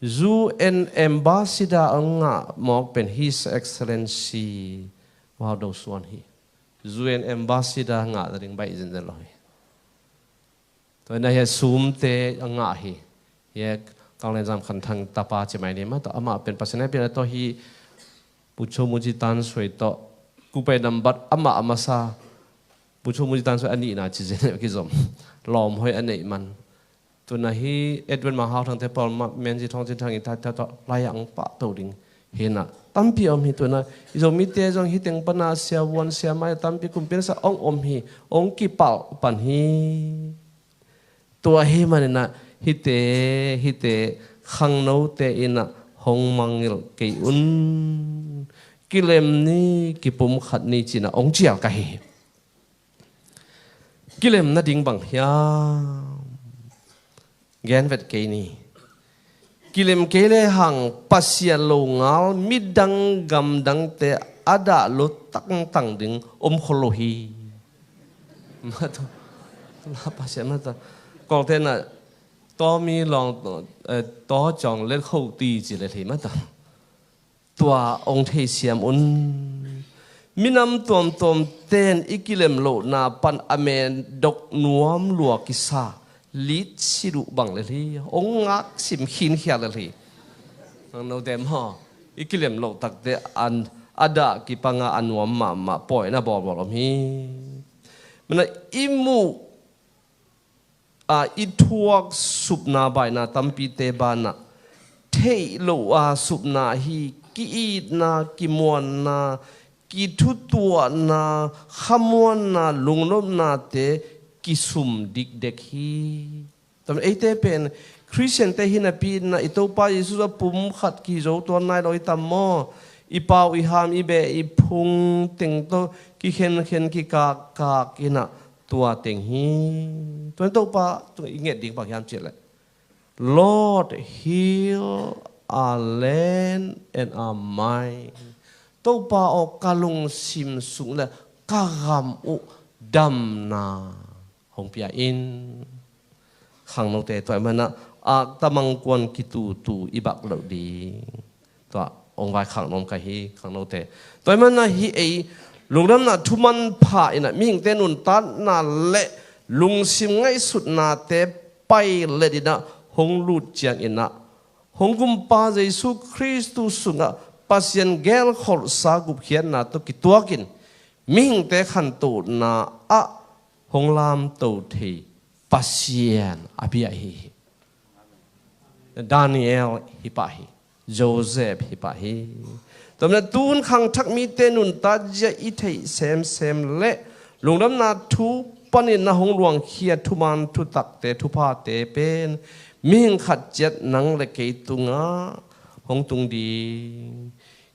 U N Ambassador a ngah mawk pen His Excellency Wau Do Suan hi. U N Ambassador ngah nading baih zenzen lo hi. Tua ina hi a sumte a ngah hi. Hi a Kanglen Zam Khan Thang tapa cimai ni mah tawh amah pen Pasian hehpihna tawh hi. Pu Cho Mu Ci Tan Suai tawh kupai nambat amah a masa. Pu Cho Mu Ci Tan Suai a nihna ci zen kizom. Lawm hoi a neih man. Tuna hi Edwin Mang Hau Thangte pawl mah, Menzi Thawng Cin Thang i tat tawh lai ang pah to ding. Hinah tampi om hi. Tuna i Zomite zong hi teng pana siavuan siamai tampi kumpian sa ong om hi, ong kipalh pan hi. Tua hi maninah hite, hite khangnote inah hong mangngilh kei un. Kilem ni, kipumkhat ni cinah ong cial ka hi. Kilem nading bang hiam? Gen vet kei ni. Kilem kei le hang Pasian lo ngal midang gamdangte a dah lo tangtang ding om khol lo hi. Mah tawh, la Pasian mah tawh. Kawltenah taw mi lawng, eh, taw cawng let kho ti ci le hi mah tawh. Tua ong theisiam un. Minam tuamtuam ten i kilem lohna pan a mendok nuam lua kisa lit si duh bang le hi. Ong ngak sim khinkhial le hi. Nang note maw, i kilem loh takte an a dah kipanga a nuam mahmah pawina bawlbawl om hi. Mana i muh a i thuak supna baihna tampite banah theih loh a supna hi. Ki-itna, kimuanna, kithutuahna, khamuanna, lungnopnate kisum dikdek hi. Tam eite pen Khristiante hi napi inah i Topa Jesuh a pumkhat kizo tuan nai lo i tam maw? I pau, i ham, i beh, i phung teng tawh kikhenkhen, kikakkak inah tua teng hi. Tua in Topa tungah i nget ding bang hiam cihleh, Lord, heal our land and our mind. Topa aw, ka lungsim sung le ka gam uh damna hong pia in. Khangnote tua i manah ak tamangkuan kitutu i bak loh ding. Tua ong vaikhak nuam ka hi khangnote. Tua i manah hi ei lungdamna thuman pha inah mihingte nuntatna le lungsim ngaihsutnate pailet in ah hong lut ciangin ah, hong kumpa Jesu Khristu sungah Pasian gelkholhsa gupkhiatna tawh kituakin mihingte khantohna ah hong lamto thei Pasian a bia ahi hi. Daniel hi pah hi. Joseph hi pah hi. Tua manin ah tun khangthak mite nuntak zia i theih semsem le lungdamna thu panin ah hong luangkhia thuman thutakte thuphate pen mihing khat ciat nang le kei tungah hong tung ding.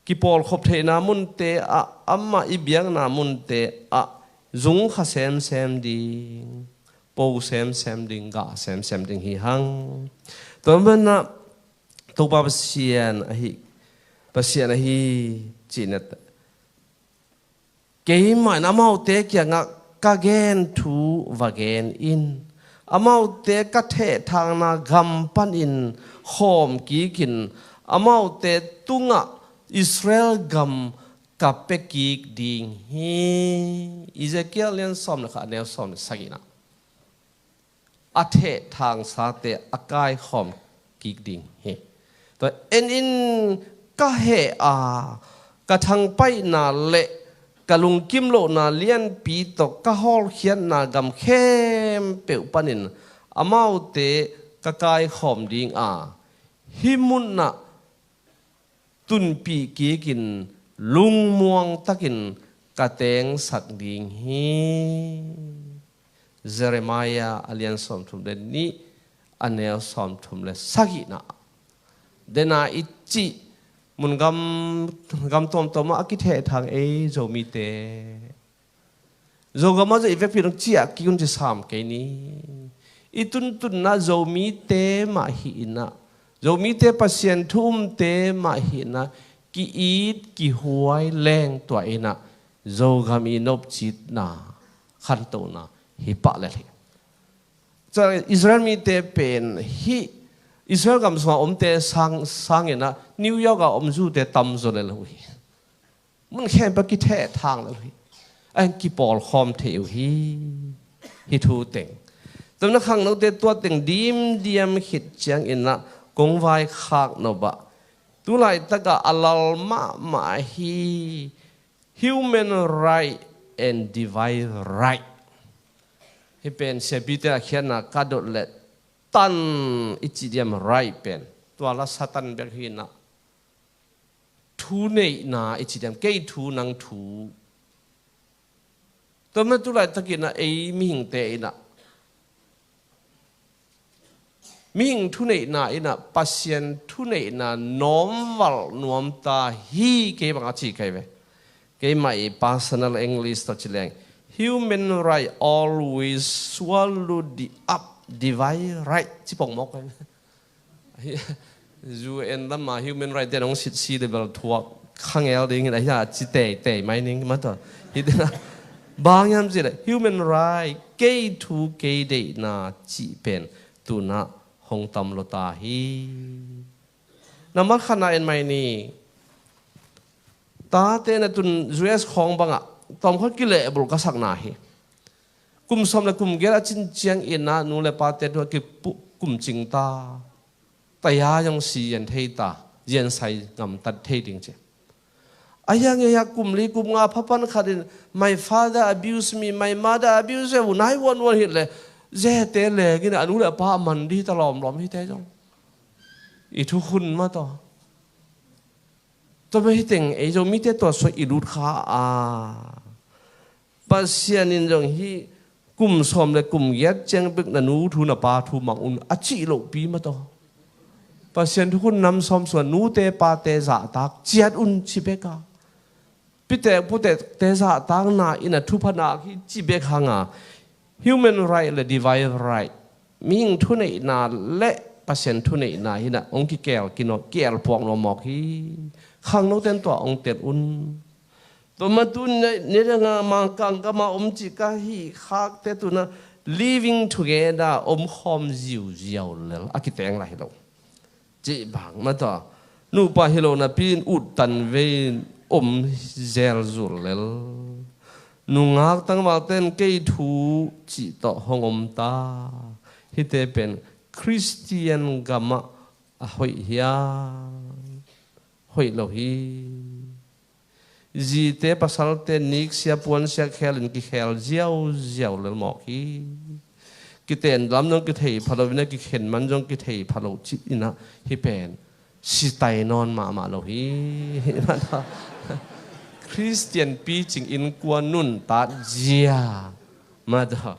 Kipawlkhop theihna munte ah, amah i biakna munte ah zungkha semsem ding, po semsem ding, gah semsem ding hi hang. Tua manin ah Topa Pasian ahi, Pasian ahi cihna, keimah in amaute kiangah ka gen thu va gen in, amaute ka thehthangna gam panin khawm kikin, amaute tungah Israel gam ka pia kik ding hi. Ezekiel lian sawm le khat, a neu sawm le sagihna. A thehthang sate a kaikhawm kik ding hi. Tua en in, ka heh a, ka thangpaihna le ka lungkim lohna lianpi tawh ka hawlkhiatna gam khempeuh panin amaute ka kaikhawm ding a, hih munah tunpih kikin lungmuang takin ka tengsak ding hi. Jeremiah a lian sawmthum le nih, a neu sawmthum le sagihna. Dena i cih mun gam, gam tuamtuam ah a kithehthang ei Zomite. Zogam ah zong i vekpi dong ciah kik un ci sam kei ni. I tuntunna Zomite mah hi in ah, Zomite Pasian thu umte mah hi in ah, ki-it kihuai leng tua in ah Zogam i nopcitna khantohna hi pah lel hi. Israel mite pen hih Israel gam sungah omte sang, sangin ah New York ah om Zute tamzaw lel uh hi. Mun khempeuh kithehthang lel uh hi. A hin kipawlkhawm thei uh hi. Hih thu teng, tua manin ah khangnote tua teng dimdiam khit ciangin ah kong vaikhak nop ah, tulaitak ah a lal mahmah hi, human right and divine right. Hih pen siapite a khiatna ka dot le tan i ci diam right pen tua la Satan bek hi in ah, thu neihna i ci diam, kei thu nang thu. Tua manin ah tulaitak in ah ei mihingte in ah mihing thuneihna in ah Pasian thuneihna nuamvalh nuam ta hi, kei bang a ci kei ve. Keimah i personal English tawh ci leng, human right always swallow the up divine right, ci pongmawk kei ve. U N lam ah human right te nong sit si level thuak khangel ding in a hia ci teitei mai ning mah tawh. Hih tena bang hiam cih leh human right, kei thu kei deihna cih pen tu-in ah hong tam lua ta hi. Nambat khatna en mai ni. Tate na tun U S khawng bangah tawmkhat kilehbulh ka sakna hi. Kum sawm le kum giat a cin ciangin ah nu le pate thu a kipu-, kumcing ta. Taya zong si yen thei ta, yen sai ngamtat thei ding ci. A hiang hia kum li kum nga phapan khat in, "My father abuse me, my mother abuse me," uh nai uan uan hi leh, zete lengin a nu le a pa a man dih ta lawmlawm hite zong. I thukhun mah tawh. Tua mah hi teng ei Zomite tua suak i lut kha a. Pasian in zong hih kum sawm le kum giat ciang bek na nu thu na pa thu mang un a cih lohpi mah tawh. Pasian thukhun nam sawm sungah nute pate zahtak ciat un ci bek a. Pite pute te zahtakna in a thupha nak hi ci bek hang a. Human right le divine right, mihing thuneihna le Pasian thuneihna hi in ah hong kikel kinawh, kiel puak nuam mawk hi. Khangnote in tua hong tel un. Tua mah tu-in ah, nidang a Mangkang gam ah om cih ka hih khakte tu-in ah living together, omkhawm ziauziau lel a kiteng lai hi lo. Cih bang mah tawh. Nupa hi lo napi in uttan vei in om zelzul lel. Nungak tangvalte in kei thu cih tawh hong om ta. Hihte pen Khristian gamah a hoih hiam? Hoih lo hi. Zite pasalte niksia puansia khelin kikhel ziauziau lel mawk hi. Kiten lam zong kithei pha lo inah, kikhen man zong kithei pha lo cih inah, hih pen sitai nawn mahmah lo hi. Khristian picing innkuan nuntat zia mah tawh,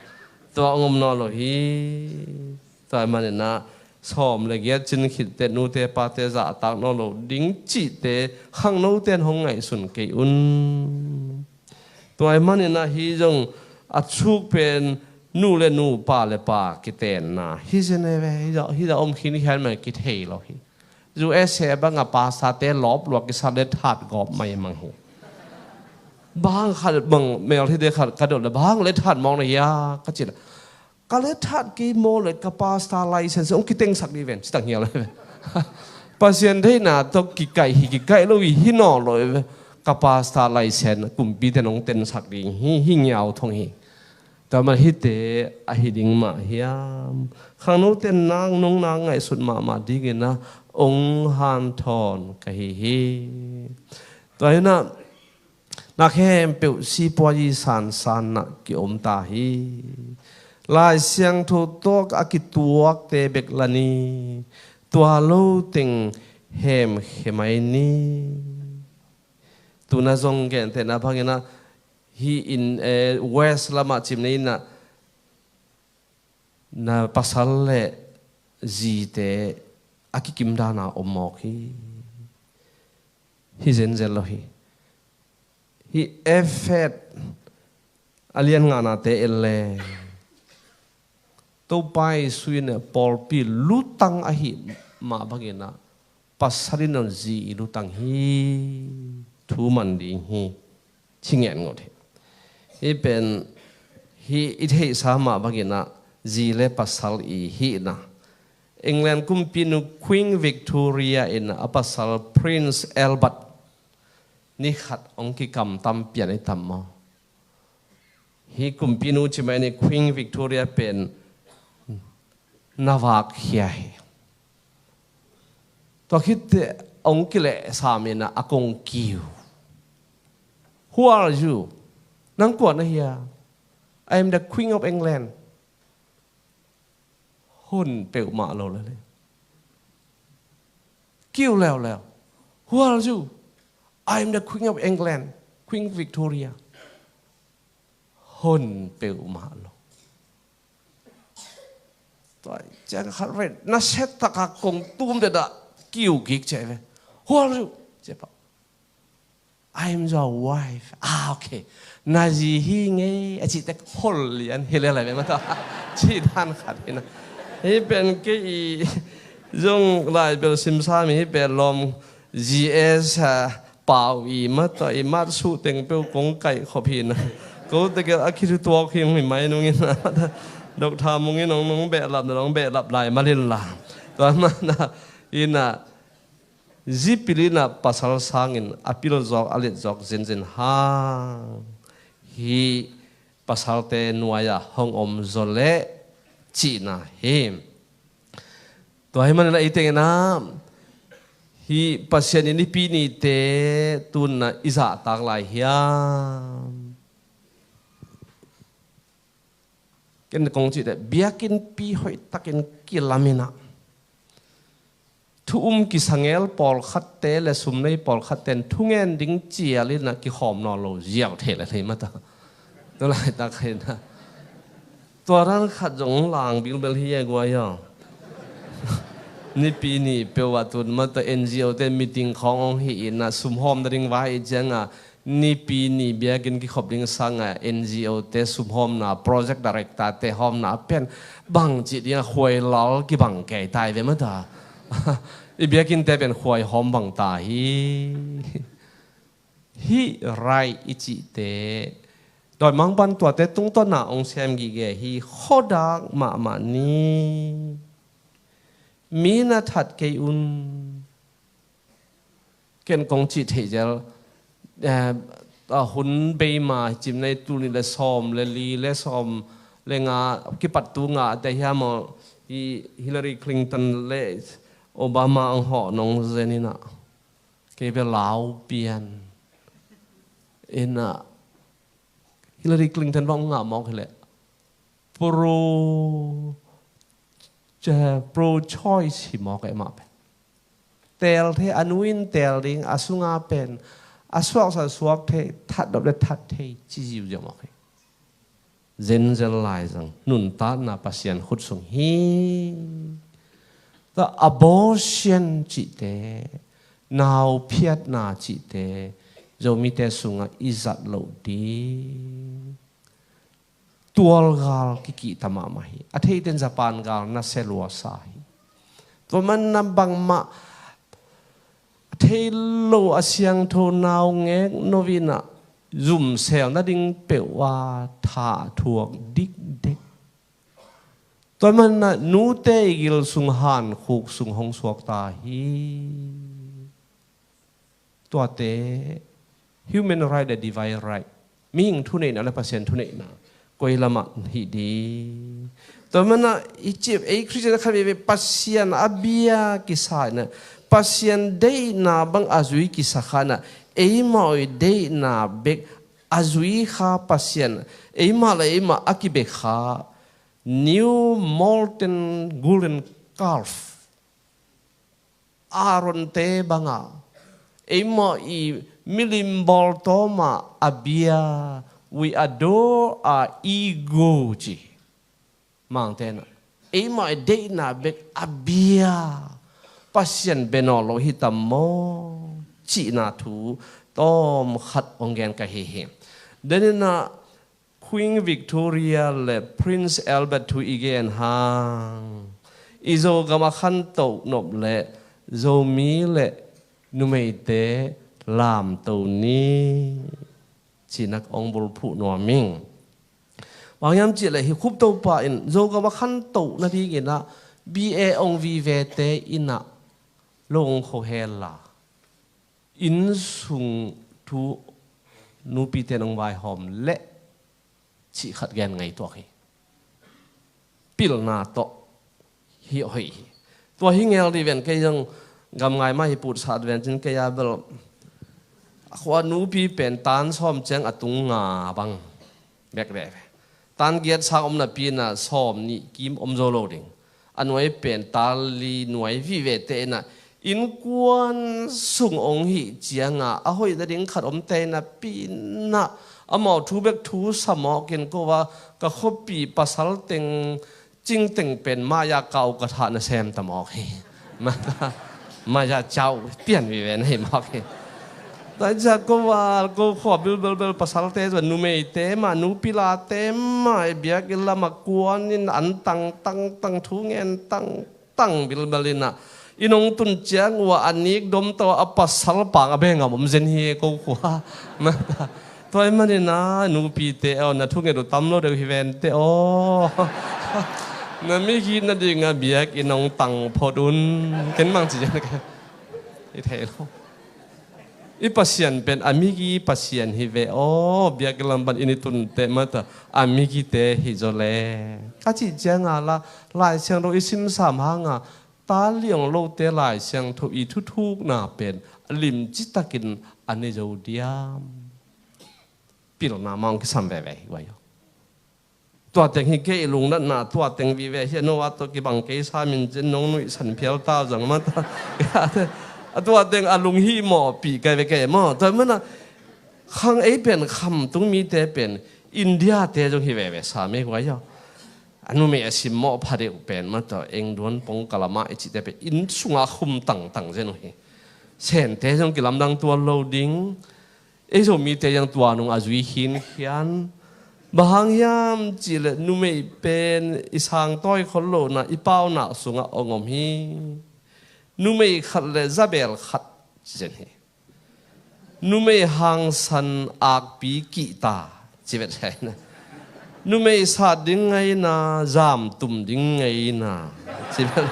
tua ngom nawn lo hi. Tua ahih maninah sawm le giat cin khit teh nute pate zahtak nawn lo ding cihte khangnote in hong ngaihsun kei un. Tua ahih maninah hih zong a suk pen nu le nu, pa le pa kitenna hi zen e ve. Hih zah, hih zah om khin hian mah kithei lo hi. U S A bangah pastor-te lawp lua kisa le that gawp maimang hi. Bang khat bang mel hi de khat ka dot le bang le that mawk na hia ka cih le, ka le that kei maw le ka pastor license hong kitengsak dih ven, ci tak hial. Pasian deihna tawh kikaih hi, kikaih lo hi, hi nawn lo hi ve. Ka pastor license kumpite in hong tensak ding hi, hi ngiau thong hi. Tua mah hihte ahi ding mah hiam? Khangnote in nak nong nak ngaihsut mahmah dingin ah hong hanthawn ka hi hi. Tua hi inah na khempeuh sipuazi sansan ah kiom ta hi. Lai Siangtho tawh a kituakte bek la ni, tua lo teng hemkhe mai ni. Tuna zong gentehna bangin ah hih in, eh, West lamah cim ni inah na pasal le zite a kikim dana om mawk hi. Hi zenzen lo hi. Hih Efet a lian nganate en le, Topa Jesu in pawlpi lutang ahih mah bangin ah pasal in a zi i lutang hi, thu man ding hi, ci ngen ngot hi. Hih pen hih i theihsa mah bangin ah zi le pasal i hihna. England kumpinu Queen Victoria in a pasal Prince Albert ni khat hong kikamtam pian i tam maw? Hih kumpinu ci mai ni, Queen Victoria pen na vakkhia hi. Tua khit teh hong kilehsam inah a kong kiu. "Who are you? Nang kua na hia?" "I am the Queen of England." Hon peuhmah lo lele. Kiu leuleu. "Who are you?" "I am the Queen of England, Queen Victoria." Hon peuhmah lo. Tua ciang khat ve, na set taka kong tum deda kiu kik ciai ve. "Who are you?" Ciai pa. "I am your wife." "Ah, okay. Na zi hi ngei," a cih tek hol lian hi lele ve mata. Cih dan khat hi na. Hih pen kei i zong lai bel simsa mi hih pen lawm G S, ah, pau i mata i mat suh teng peuh kong kaih khop hi na. Ko tegel a khithu tuak hi hong hi mai nung in a mata. Dok tha mung in hong nong behlap na hong behlap lai malin la. Tua mana inah zipil inah pasal sangin a pil zawk a let zawk zenzen hang hih pasalte nuai-ah hong om zaw leh cihna hi. Tua hi manin a i tengin ah hih Pasian i Nipi nite tunna i zahtak lai hiam? Ken kong cih teh biakinnpi hoihtakin kilamin ah thu um kisangel pawlkhatte le sumnei pawlkhatte in thungen ding cial in ah kikhawm nawn lo ziau thei le thei mata. Tua laitak hi na. Tua dan khat zong lang bilbel hi e guai aw. Nipi ni peuh ah tun mata N G O te meeting khawng hong hi in ah sumhawm nading vai i ciangah Nipi ni biakinn kikhop ding sangah N G O te sumhawmna, project director te hawmna pen bangci dingah khuai lal kibang kei tai ve mata. I biakinnte pen khuai hawm bang ta hi. Hih rai i cihte dawimangpan tuate tungtawna hong sem gige hi. Khuadak mahmah ni. Mi na that kei un. Ken kong cih theih zel, eh, a hun bei ma, cim nei, tul nih le sawm le li le sawm le nga kipat tu nga te hiam aw, hi Hillary Clinton le Obama ang hawh nong zen ina, kei bia lau pian ina, Hillary Clinton bang nga mawk hileh pro, pro choice hi mawk e mah pen. Teel thei, a nu in teel ding, a sunga pen a suaksa suak thei, that dop le that thei ci ziuziau mawk hi. Zenzel lai zang nuntakna Pasian khut sung hi. Tua abortion cihte, nau phiatna cihte Zomite sungah i zat loh ding tualgal kikihta mahmah hi. A theiten Japan gal nasia luasa hi. Tua man na bangmah a thei lo a siangtho nau ngek novinah zumsel nading peuh a thah thuak dikdek. Tua man na nute i gil sung hankhuk sung hong suakta hi. Tuate human right le divine right, mihing thuneihna le Pasian thuneihna koi lamah hi ding. Tua manah i cip ei Khristian khat veve Pasian a bia kisa ina, Pasian deihna bang a zui kisa kha ina, eimau i deihna bek a zui kha Pasian, eimah le eimah a kibek kha new molten golden calf, Aaronte banga eimau i milim bawltawma a bia, we adore our ego ci. Mangtena eimau i deihna bek a bia Pasian bia nawn lo hi tam maw cihna thu tawm khat hong gen ka hi hi. Denina Queen Victoria le Prince Albert thu i gen hang, i Zogam a khantoh nop le Zomi le numeite lamto ni, cinak ong bulphuh nuam ing. Bang hiam cih leh hi Khup Topa in Zogam a khantoh nadingin ah B A ong vivete in ah lo ong khohel la, innsung thu nupite nong vaihawm leh cih khat gen ngaihtuak hi. Pilna tawh hi hoih hi. Tua hi ngel dih ven, kei zong gam ngai mah hi putsat ven cin kei a bel a khua nupi pen tan sawm ciang a tung nga bang bek veve. Tan giat sang om napi na sawm nih kim om zo lo ding. A nuai pen tan li nuai vivete ina innkuan sung ong hih cianga a hoih nading khat om te napi na amau thu bek thu sa mawk in ko va ka khuapi pasal teng cing teng pen maya kau ka thah na sem ta mawk hi. Mata maya cau pian vive na hi mawk hi. Taisa ko val ko khua bilbelbel pasalte zua numeite mah nupilate mah i biakinn lamah kuanin an tang tang tang thu ngen tang tang bilbel inah i nong tun ciang ua a nik dom to a pasal pang a bengam om zen hi ko khua. Tua i maninah nupite aw na thunget uh tam lo deuh hi vente aw. Na migih nadingah biakinn hong tang phot un. Ken mang ci zen ke i thei lo. I Pasian pen a migi Pasian hi ve aw, biakinn lam pan i ni tunte mata a migite hi zaw le. A cih cianga la Lai Siangtho i simsam hanga ta liang lote Lai Siangtho i thuthukna pen a limci takin a ne zo diam. Pilna mah hong kisam veve hi vai aw. Tua teng hi kei i lungnatna tua teng vive hi a no a tawh kibang kei samin cin nong nuihsan phial ta zang mata. A tua teng a lunghimawhpih kai ve kei maw tua mana khang ei pen khamtung mite pen India te zong hi veve sa mei huai aw. A numei a simmawh phadeuh pen mata engduan pongkalamah i cihte pen inn sunga khum tangtang zen uh hi. Sente zong kilamdang tuan lo ding. Ei Zomite yang tua nung a zui khinkhian. Bang hang hiam cihleh numei pen i sangtawi khol lohna i paunak sungah ong om hi. Numei khat le zabel khat ci zen hi. Numei hangsan akpi kihta ci vet hi na. Numei sat ding ngaina, zamtum ding ngaina ci vet.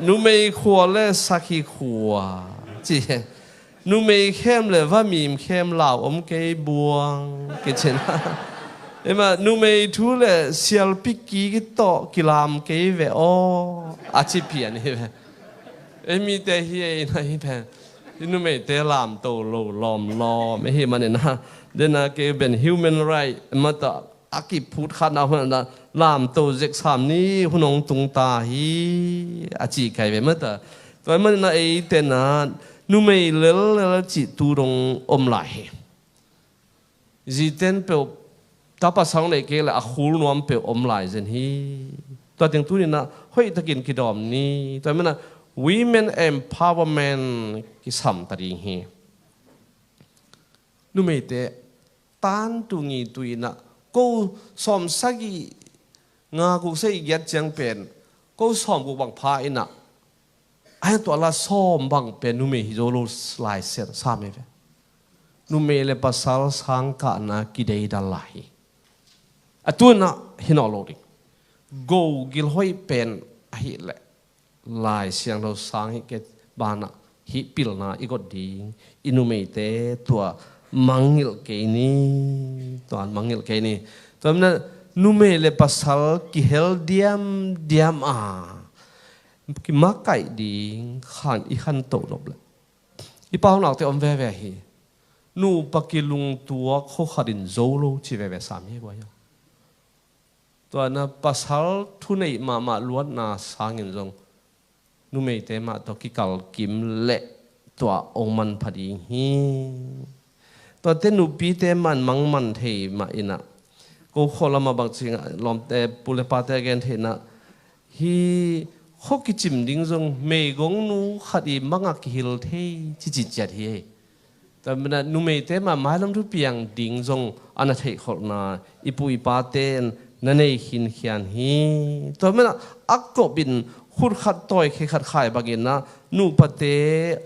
Numei khua le sakhi khua ci hi. Numei khem le va mim khem lau om kei buang kicin. Ema numei thu le sialpi ki tawh kilam kei ve aw a ci pian hi ve. Ei mite hi ei na hi pen. Hi numeite lamto lo lawmlawm ei hi manin a, dena kei ben human right mata a kiphut khatna hun a lamto zeksam ni hun hong tung ta hi a ci kai ve mata. Tua manin a eite na numei lellel cih tu dong om lai hi. Ziten peuh tapa sang nei kei le a khul nuam peuh om lai zen hi. Tua teng tuninah hoih takin kidawm ni. Tua manah women empowerment kisam ta ding hi. Numeite tantu ngitu inah ko sawm sagih nga guk sagih giat ciang pen ko sawm guk bang pha inah a hiang tua la sawm bang pen numei hi zo lo lai sian sam hi ve. Numei le pasal sangkahna kideidal lai hi. A tunah hi naw lo ding. Go gilhoih pen ahih leh Lai Siangtho sang hi kei banah hih pilna i got ding. I numeite tua mangngilh kei ni. Tua mangngilh kei ni. Tua minah numei le pasal kihel diamdiam a kimakaih ding khan i khantoh nop le i pau nakte om veve hi. Nupa kilungtuak khokhat in zo lo ci veve sam hi guai. Tua na pasal thuneih mahmah luatna sangin zong numeite mah tawh kikalkim leh tua ong manpha ding hi. Tuate nupite man mangman thei mah inah ko khualamah bangcingah lawmte pule pate a gen thei inah hi khuakicim ding zong meigongnu khat i mangah kihil thei cici ciat hi. Tua minah numeite mah mailam thu piang ding zong a na theihkholhna i pu i pate in na nei khinkhian hi. Tua minah a kop in khut khat tawi khe khat khai banginah nupate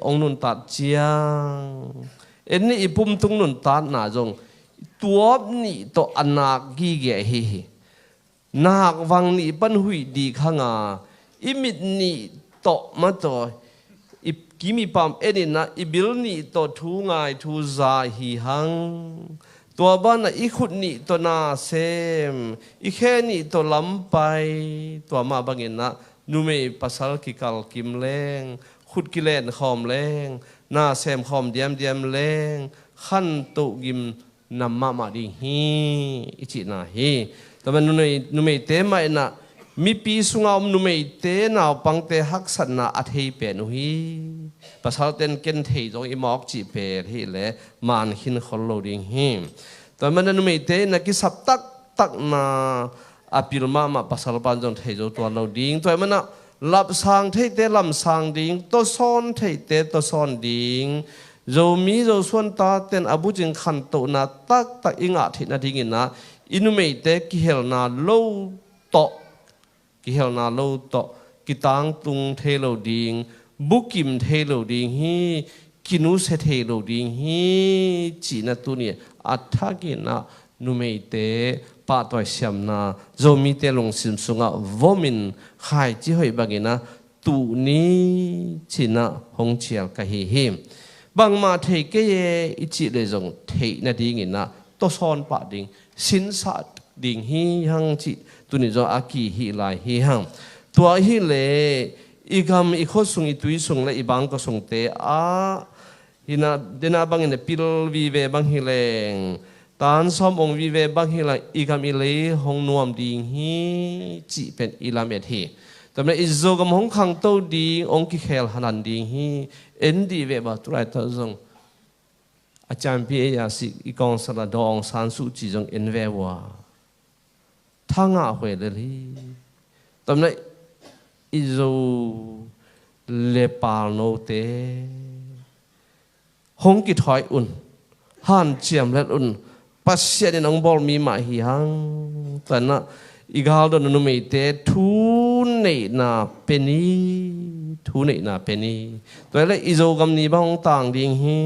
ong nuntat ciang en nih i pumtung nuntatna zong tuap nih tawh a nak gige ahi hi. Nak vang nih pan huih dik hanga i mit nih tawh mataw i kim i pam eninah i bil nih tawh thu ngai thu za hi hang. Tua banah i khut nih tawh na sem i khe nih tawh lampai tua mah banginah numei pasal kikalkim leng khut kilenkhawm leng na semkhawm diamdiam leng khantoh gim nam mahmah ding hi i cihna hi. Tua man numei, numeite mah inah mipi sunga om numeite naupangte haksatna a thei pen uh hi. Pasalten ken thei zong i mawk cih pen hi le man khin khol lo ding hi. Tua manah numeite inah kisap taktakna a pil mahmah pasal pan zong thei zo tuan lo ding. Tua manah lapsang theite lamsang ding, tawsawn theite tawsawn ding. Zomi Zosuan taten a bucing khantohna taktak i ngah theih nadingin ah i numeite kihelna lo tawh, kihelna lo tawh kitangtung thei lo ding, bukim thei lo ding hi, kinusia thei lo ding hi, cihna tuni a thakin ah numeite pahtawi siamna Zomite lungsim sungah vomin khaici hoih bangin ah tuh ni cinah hong cial ka hi hi. Bangmah thei kei e i cih le zong theih nadingin ah tawsawn pah ding, sinsah ding hi hang cih tuni zong a ki hi lai hi hang. Tua hi le i gam i khua sung i tui sung le i bangkua sungte ah hinah dena bangin a pil vive bang hi leng, tan sawm ong vive bang hi leng i gam i lei hong nuam ding hi cih pen i lamet hi. Tua mah i Zogam hong khangto ding, hong kikhel hanan ding hi. En dih ve ba tulai tawh zong a ciampi ei a sih i kawngsala daw Aung San Suu Kyi zong en ve ua. Thangah huai lel hi. Tua mah i Zo le palnote hong kithawi un, hanciam let un, Pasian in hong bawl mi mah hi hang. Tua na i galdon numeite thu neihna pe ni, thu neihna pe ni. Tua le i Zogam ni bang hong tang ding hi.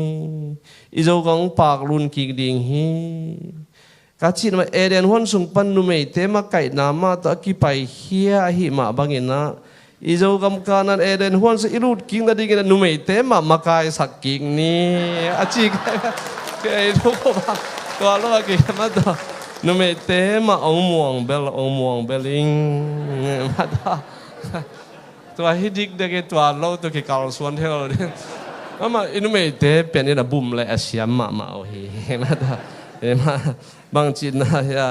I Zogam hong paklun kik ding hi. Ka cih mah Eden huan sung pan numeite makaihna mah tawh a kipaikhia ahi mah bangin ah I Zogam Kanaan Eden huan sung i lut kik nadingin a numeite mah makaisak kik ni. A ci kei thu ko bang tua lo a kik mah tawh numeite mah ong muang bel ong muang bel ing mah tawh. Tua hi dikdek i tua lo tua kikalsuan thei lo ding. Amah i numeite pen in a bum le a siam mahmah uh hi. Mah tawh. Mah bang cihna hi a.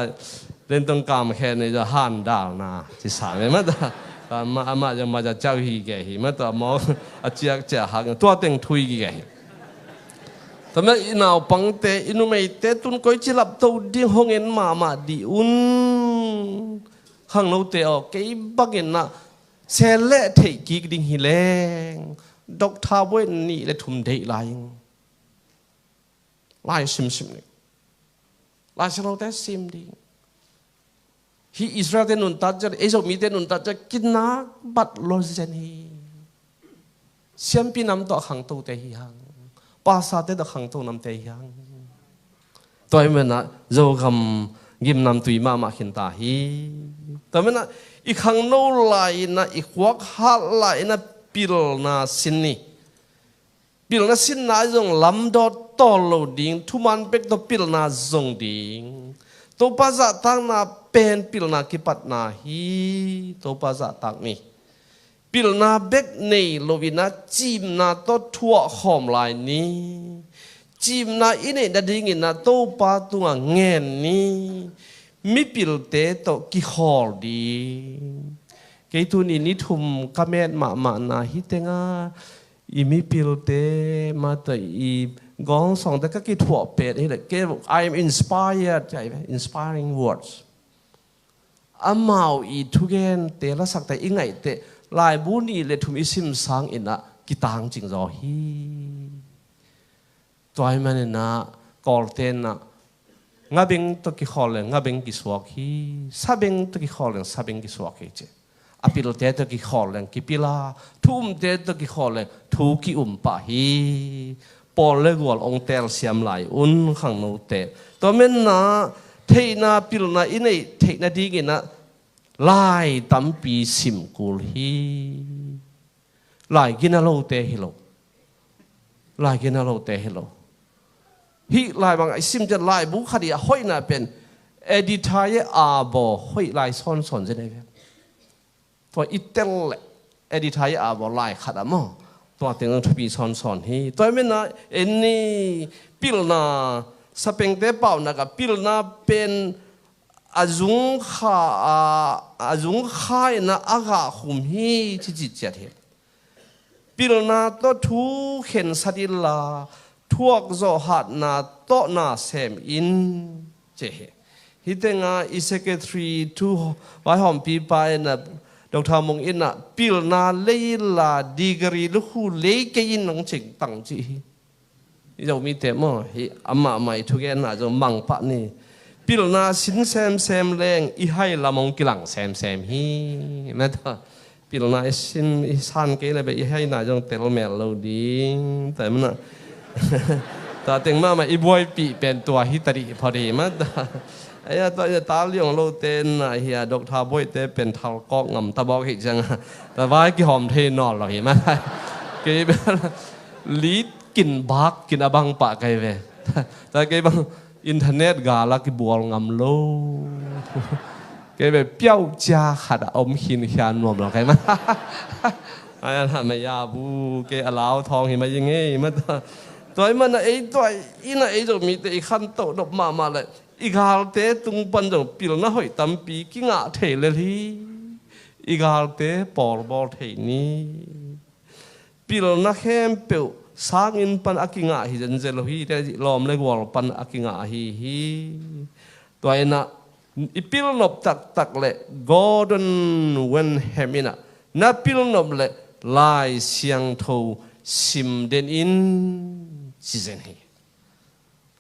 Lentong kam khen i za han dal na ci sa me mah tawh. Amah amah za ma za cau hi ke hi mah tawh maw a ciak ciak hak tua teng thui ki ke hi. Tua mah i naupangte i numeite tun koi ci lap to ding hong en mahmah dih un. Khangnote aw kei bangin na sel leh theih kik ding hi leng dok tha buai nih le thum deih lai ing. Lai simsim ding. Lai siangthote sim ding. Hi Israel te nuntat ciat ei Zomite nuntat ciat kinak bat lo zen hi. Siampi nam tawh khangtote hi hang. Pasate tawh khangto namte hi hang. Tua i menah Zogam gimnam tui mahmah khinta hi. Tua menah i khangno lai inah i khuak hat lai inah pilna sin ni. Pilna sinna zong lamdawt tawl lo ding thuman bek tawh pilna zong ding. Topa zahtakna pen pilna kipatna hi. Topa zahtak ni. Pilna bek nei loinah cimna tawh thuah khawm lai ni. Cimna i neih nadinginah Topa tungah ngen ni. Mipilte tawh kikhawl ding. Kei tuni ni thum ka met mahmahna hi tenga i mipilte mah tawh i gawngsawngte ka kithuah pet hi le kei I am inspired. Inspiring words. Amau i thugente lasakte i ngaihte laibu nih le thum i sim sang inah kitang cingzaw hi. Tua i maninah Kawltenah ngabeng tawh kikhawl leng ngabeng kisuak hi. Sabeng tawh kikhawl leng sabeng kisuak hi ci. A pilte tawh kikhawl leng kipila thu umte tawh kikhawl leng thu ki-um pah hi. Pawl le gual ong telsiam lai un khangnote. Tua menna theihna pilna i neih theihna dinginah lai tampi simkul hi. Lai gina lote hi lo. Lai gina lote hi lo. Hih lai bang i sim ciat laibu khat i a hoihna pen Editha ye a baw hoih lai sawnsawn zin ei ve. Tua i tel le Editha ye a baw lai khat a maw tua teng thupi sawnsawn hi. Tua i menna en ni pilna sapengte paunak a pilna pen a zung kha a a zung kha inah a gah khum hi ci ci ciat hi. Pilna tawh thu khensat inla thuak zawh hatna tawh na sem in ci hi. Hitenga i secretary thu vaihawmpipa inah Dr. Mung inah pilna lei inla degree lukhu lei kei in nang cingtang ci hi. I Zomite maw hi amah mah i thugenna zong mangpah ni. Pilna sin semsem leng i hai lam hong kilang semsem hi. Mata pilna i sin i san kei le be i haina zong tel mel lo ding. Tua mana tua teng mahmah i buaipih pen tua hi tadih phot hi mata. Aia tua i tal liang lo te na hi a Dr. Boite pen thal kawk ngam tabawk hi cianga tua vai kihawm thei nawl lo hi mata. Kei bel lit kin bak kin a bang pah kai ve. Ta kei bang internet gal a kibual ngam lo. Kei ve piau cia khat a om khin hian nuam lo kai ma. Ai a hna mai a bu kei a lau thawng hi mai ngei ma ta. Tua i mana ei tua i na ei zo mi te i khan to dop ma ma le i galte tung pan zo pilna hoih tampi kingah thei le hi. I galte pawl bawl thei ni. Pilna khempeuh sangin pan a kingah hi zenzen lo hi te lawm le gual pan a kingah ahi hi. Tua inah i pilnop taktak le Gordon Wenham inah na pilnop le Lai Siangtho sim den in ci zen hi.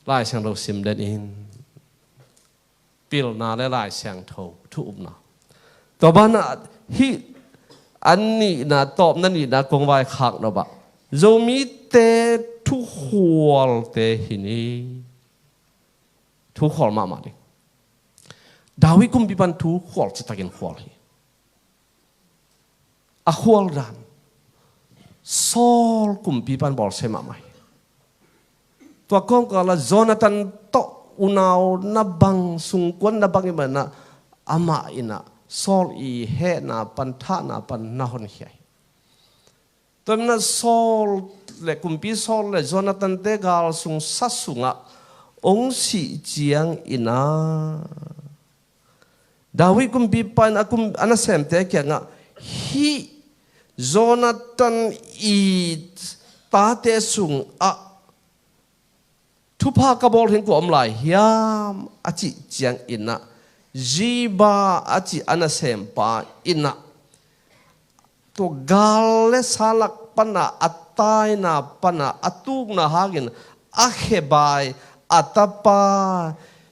Lai Siangtho sim den in. Pilna le Lai Siangtho thu upna. Tua banah hih an nihna tawpna nihna kong vai khak no bah Zomite thukhualte hi ni. Thukhual mahmah ding. David kumpi pan thukhual citakin khual hi. a khualdan Saul kumpipa in bawlsia mahmah hi. Tua kawmkal ah Jonathan tawh unau na bang, sungkuan na bang i manah amah inah Saul i hehna pan, thahna pan na honkhia hi. Tua manah Saul le, kumpi Saul le Jonathan te gal sung sa sungah ong sih ciang inah David kumpipa in a kum, a nasemte kiangah, hih Jonathan i tate sungah thupha ka bawl ding kua om lai hiam a cih ciang inah Ziba a cih a nasempa inah tua gal le sa lak pana a taina pana a tukna hangin a khebai a tapa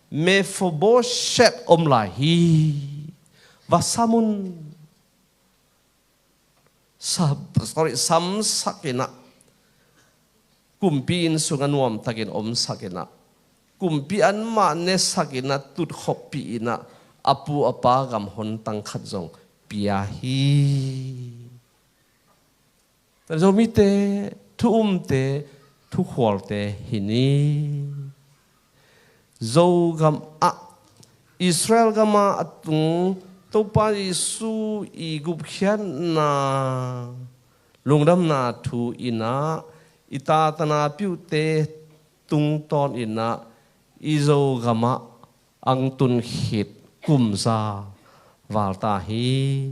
Mephibosheth om lai hi. Va sam un. Sa-, sorry, samsak inah kumpi inn sungah nuamtakin omsak inah kumpi anmah nesak inah tutkhopih inah a pu a pa gam hontang khat zong pia hi. Zomite thu umte, thu khualte hi ni. Zogam ah, Israel gam ah a tung Topa Jesu i gupkhiatna lungdamna thu inah i tatana piuhte tungtawn inah i Zogam ah ang tun khit kum za val ta hi.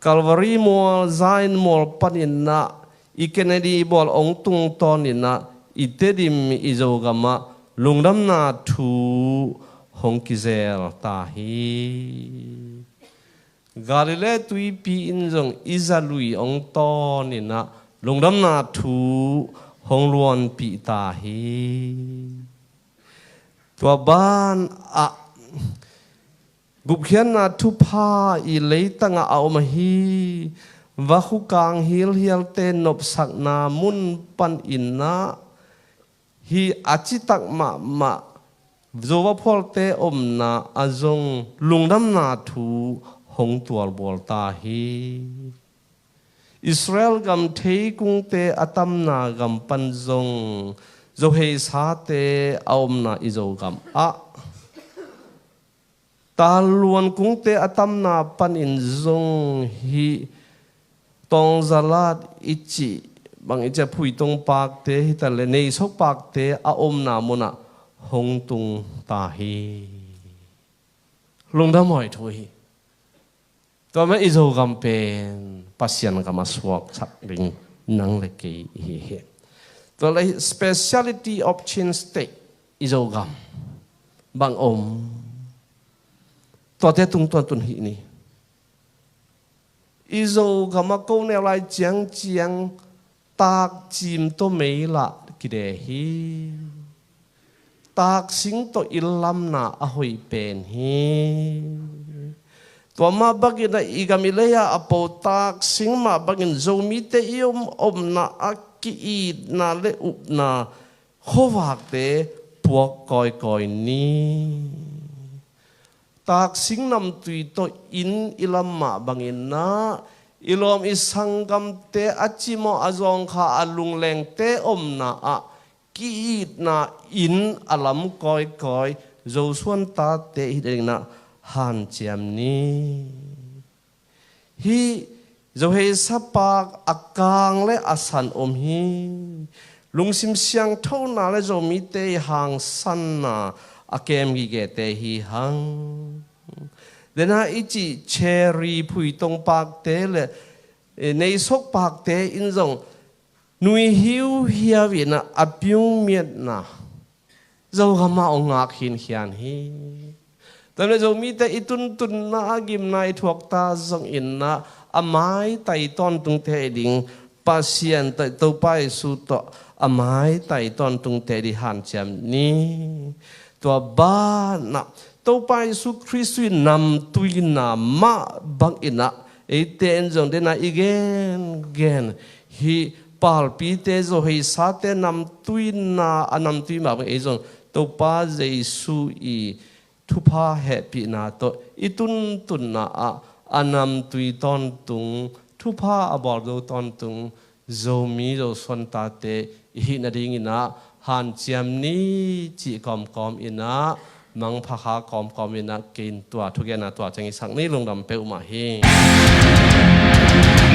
Calvary mual, Zion mual panin ah i Kennedy mual ong tungtawn in ah i Tedim i Zogam ah lungdamna thu hong kizel ta hi. Galilee tuipi in zong i zalui ong tawn in ah lungdamna thu hong luanpih ta hi. Tua ban ah gupkhiatna thupha i leitang ah a om ahi vakhukang hilhialte nopsakna mun panin ah hih a citak mahmah Zo vaphualte omna ah zong lungdamna thu hong tualbual ta hi. Israel gam theikungte a tamna gam pan zong Zo heisate a omna i Zogam ah Taluan kungte a tamna panin zong hih Tongzalat i cih bang i cih a Phuitong pakte hi ta le Neisok pakte a omna munah hong tung ta hi. Lungdam huai thu hi. Tua mah i Zogam pen Pasian gam a suaksak ding nang le kei i hi hi. Tua le speciality of Chin State i Zogam bang om. Tuate tungtawn tun hih ni. I Zogam ah ko neu lai ciangciang takcim tawh mei lah kide hi. Taksing tawh inn lamna a hoih pen hi. Tua mah bangin ah i gam i lei ah a po taksing mah bangin Zomite i om omna ah ki-itna le upna khuavakte puak kawikawi ni. Taksing namtui tawh inn i lam mah bangin ah i lawm i sanggamte a cimawh a zawngkha a lunglengte omna ah ki-itna inn a lam kawikawi Zosuan tate hi dingin ah hanciam ni. Hih Zoheisa pak a kang le a san om hi. Lungsim siangthona le Zomite i hangsanna a kem gigete hi hang. Dena i cih Cherry Phuitong pakte le, eh, Neisok pakte in zong nui hiuhiau in ah a piu miatna Zogam ah ong ngak hinkhian hi. Tua le Zomite i tuntunna a gimna i thuakta zongin ah a maitai tawntungte i ding Pasian tawh Topa Jesu tawh a maitai tawntungte i ding hanciam ni. Tua banah Topa Jesu Khrist i namtuina mah bangin ah eite in zong dena i gengen hih palpite Zoheisate namtuina a namtui mah bang ei zong Topa Jesu i thupha hehpihna tawh i tuntunna ah a namtui tawntung thupha a bawl zo tawntung Zomi Zosuan tate i hih nadingin ah hanciam ni cih kawmkawm in ah, mangpha kha kawmkawm in ah, kei in tua thugenna tua ciang i sak ni. Lungdam peuhmah hi.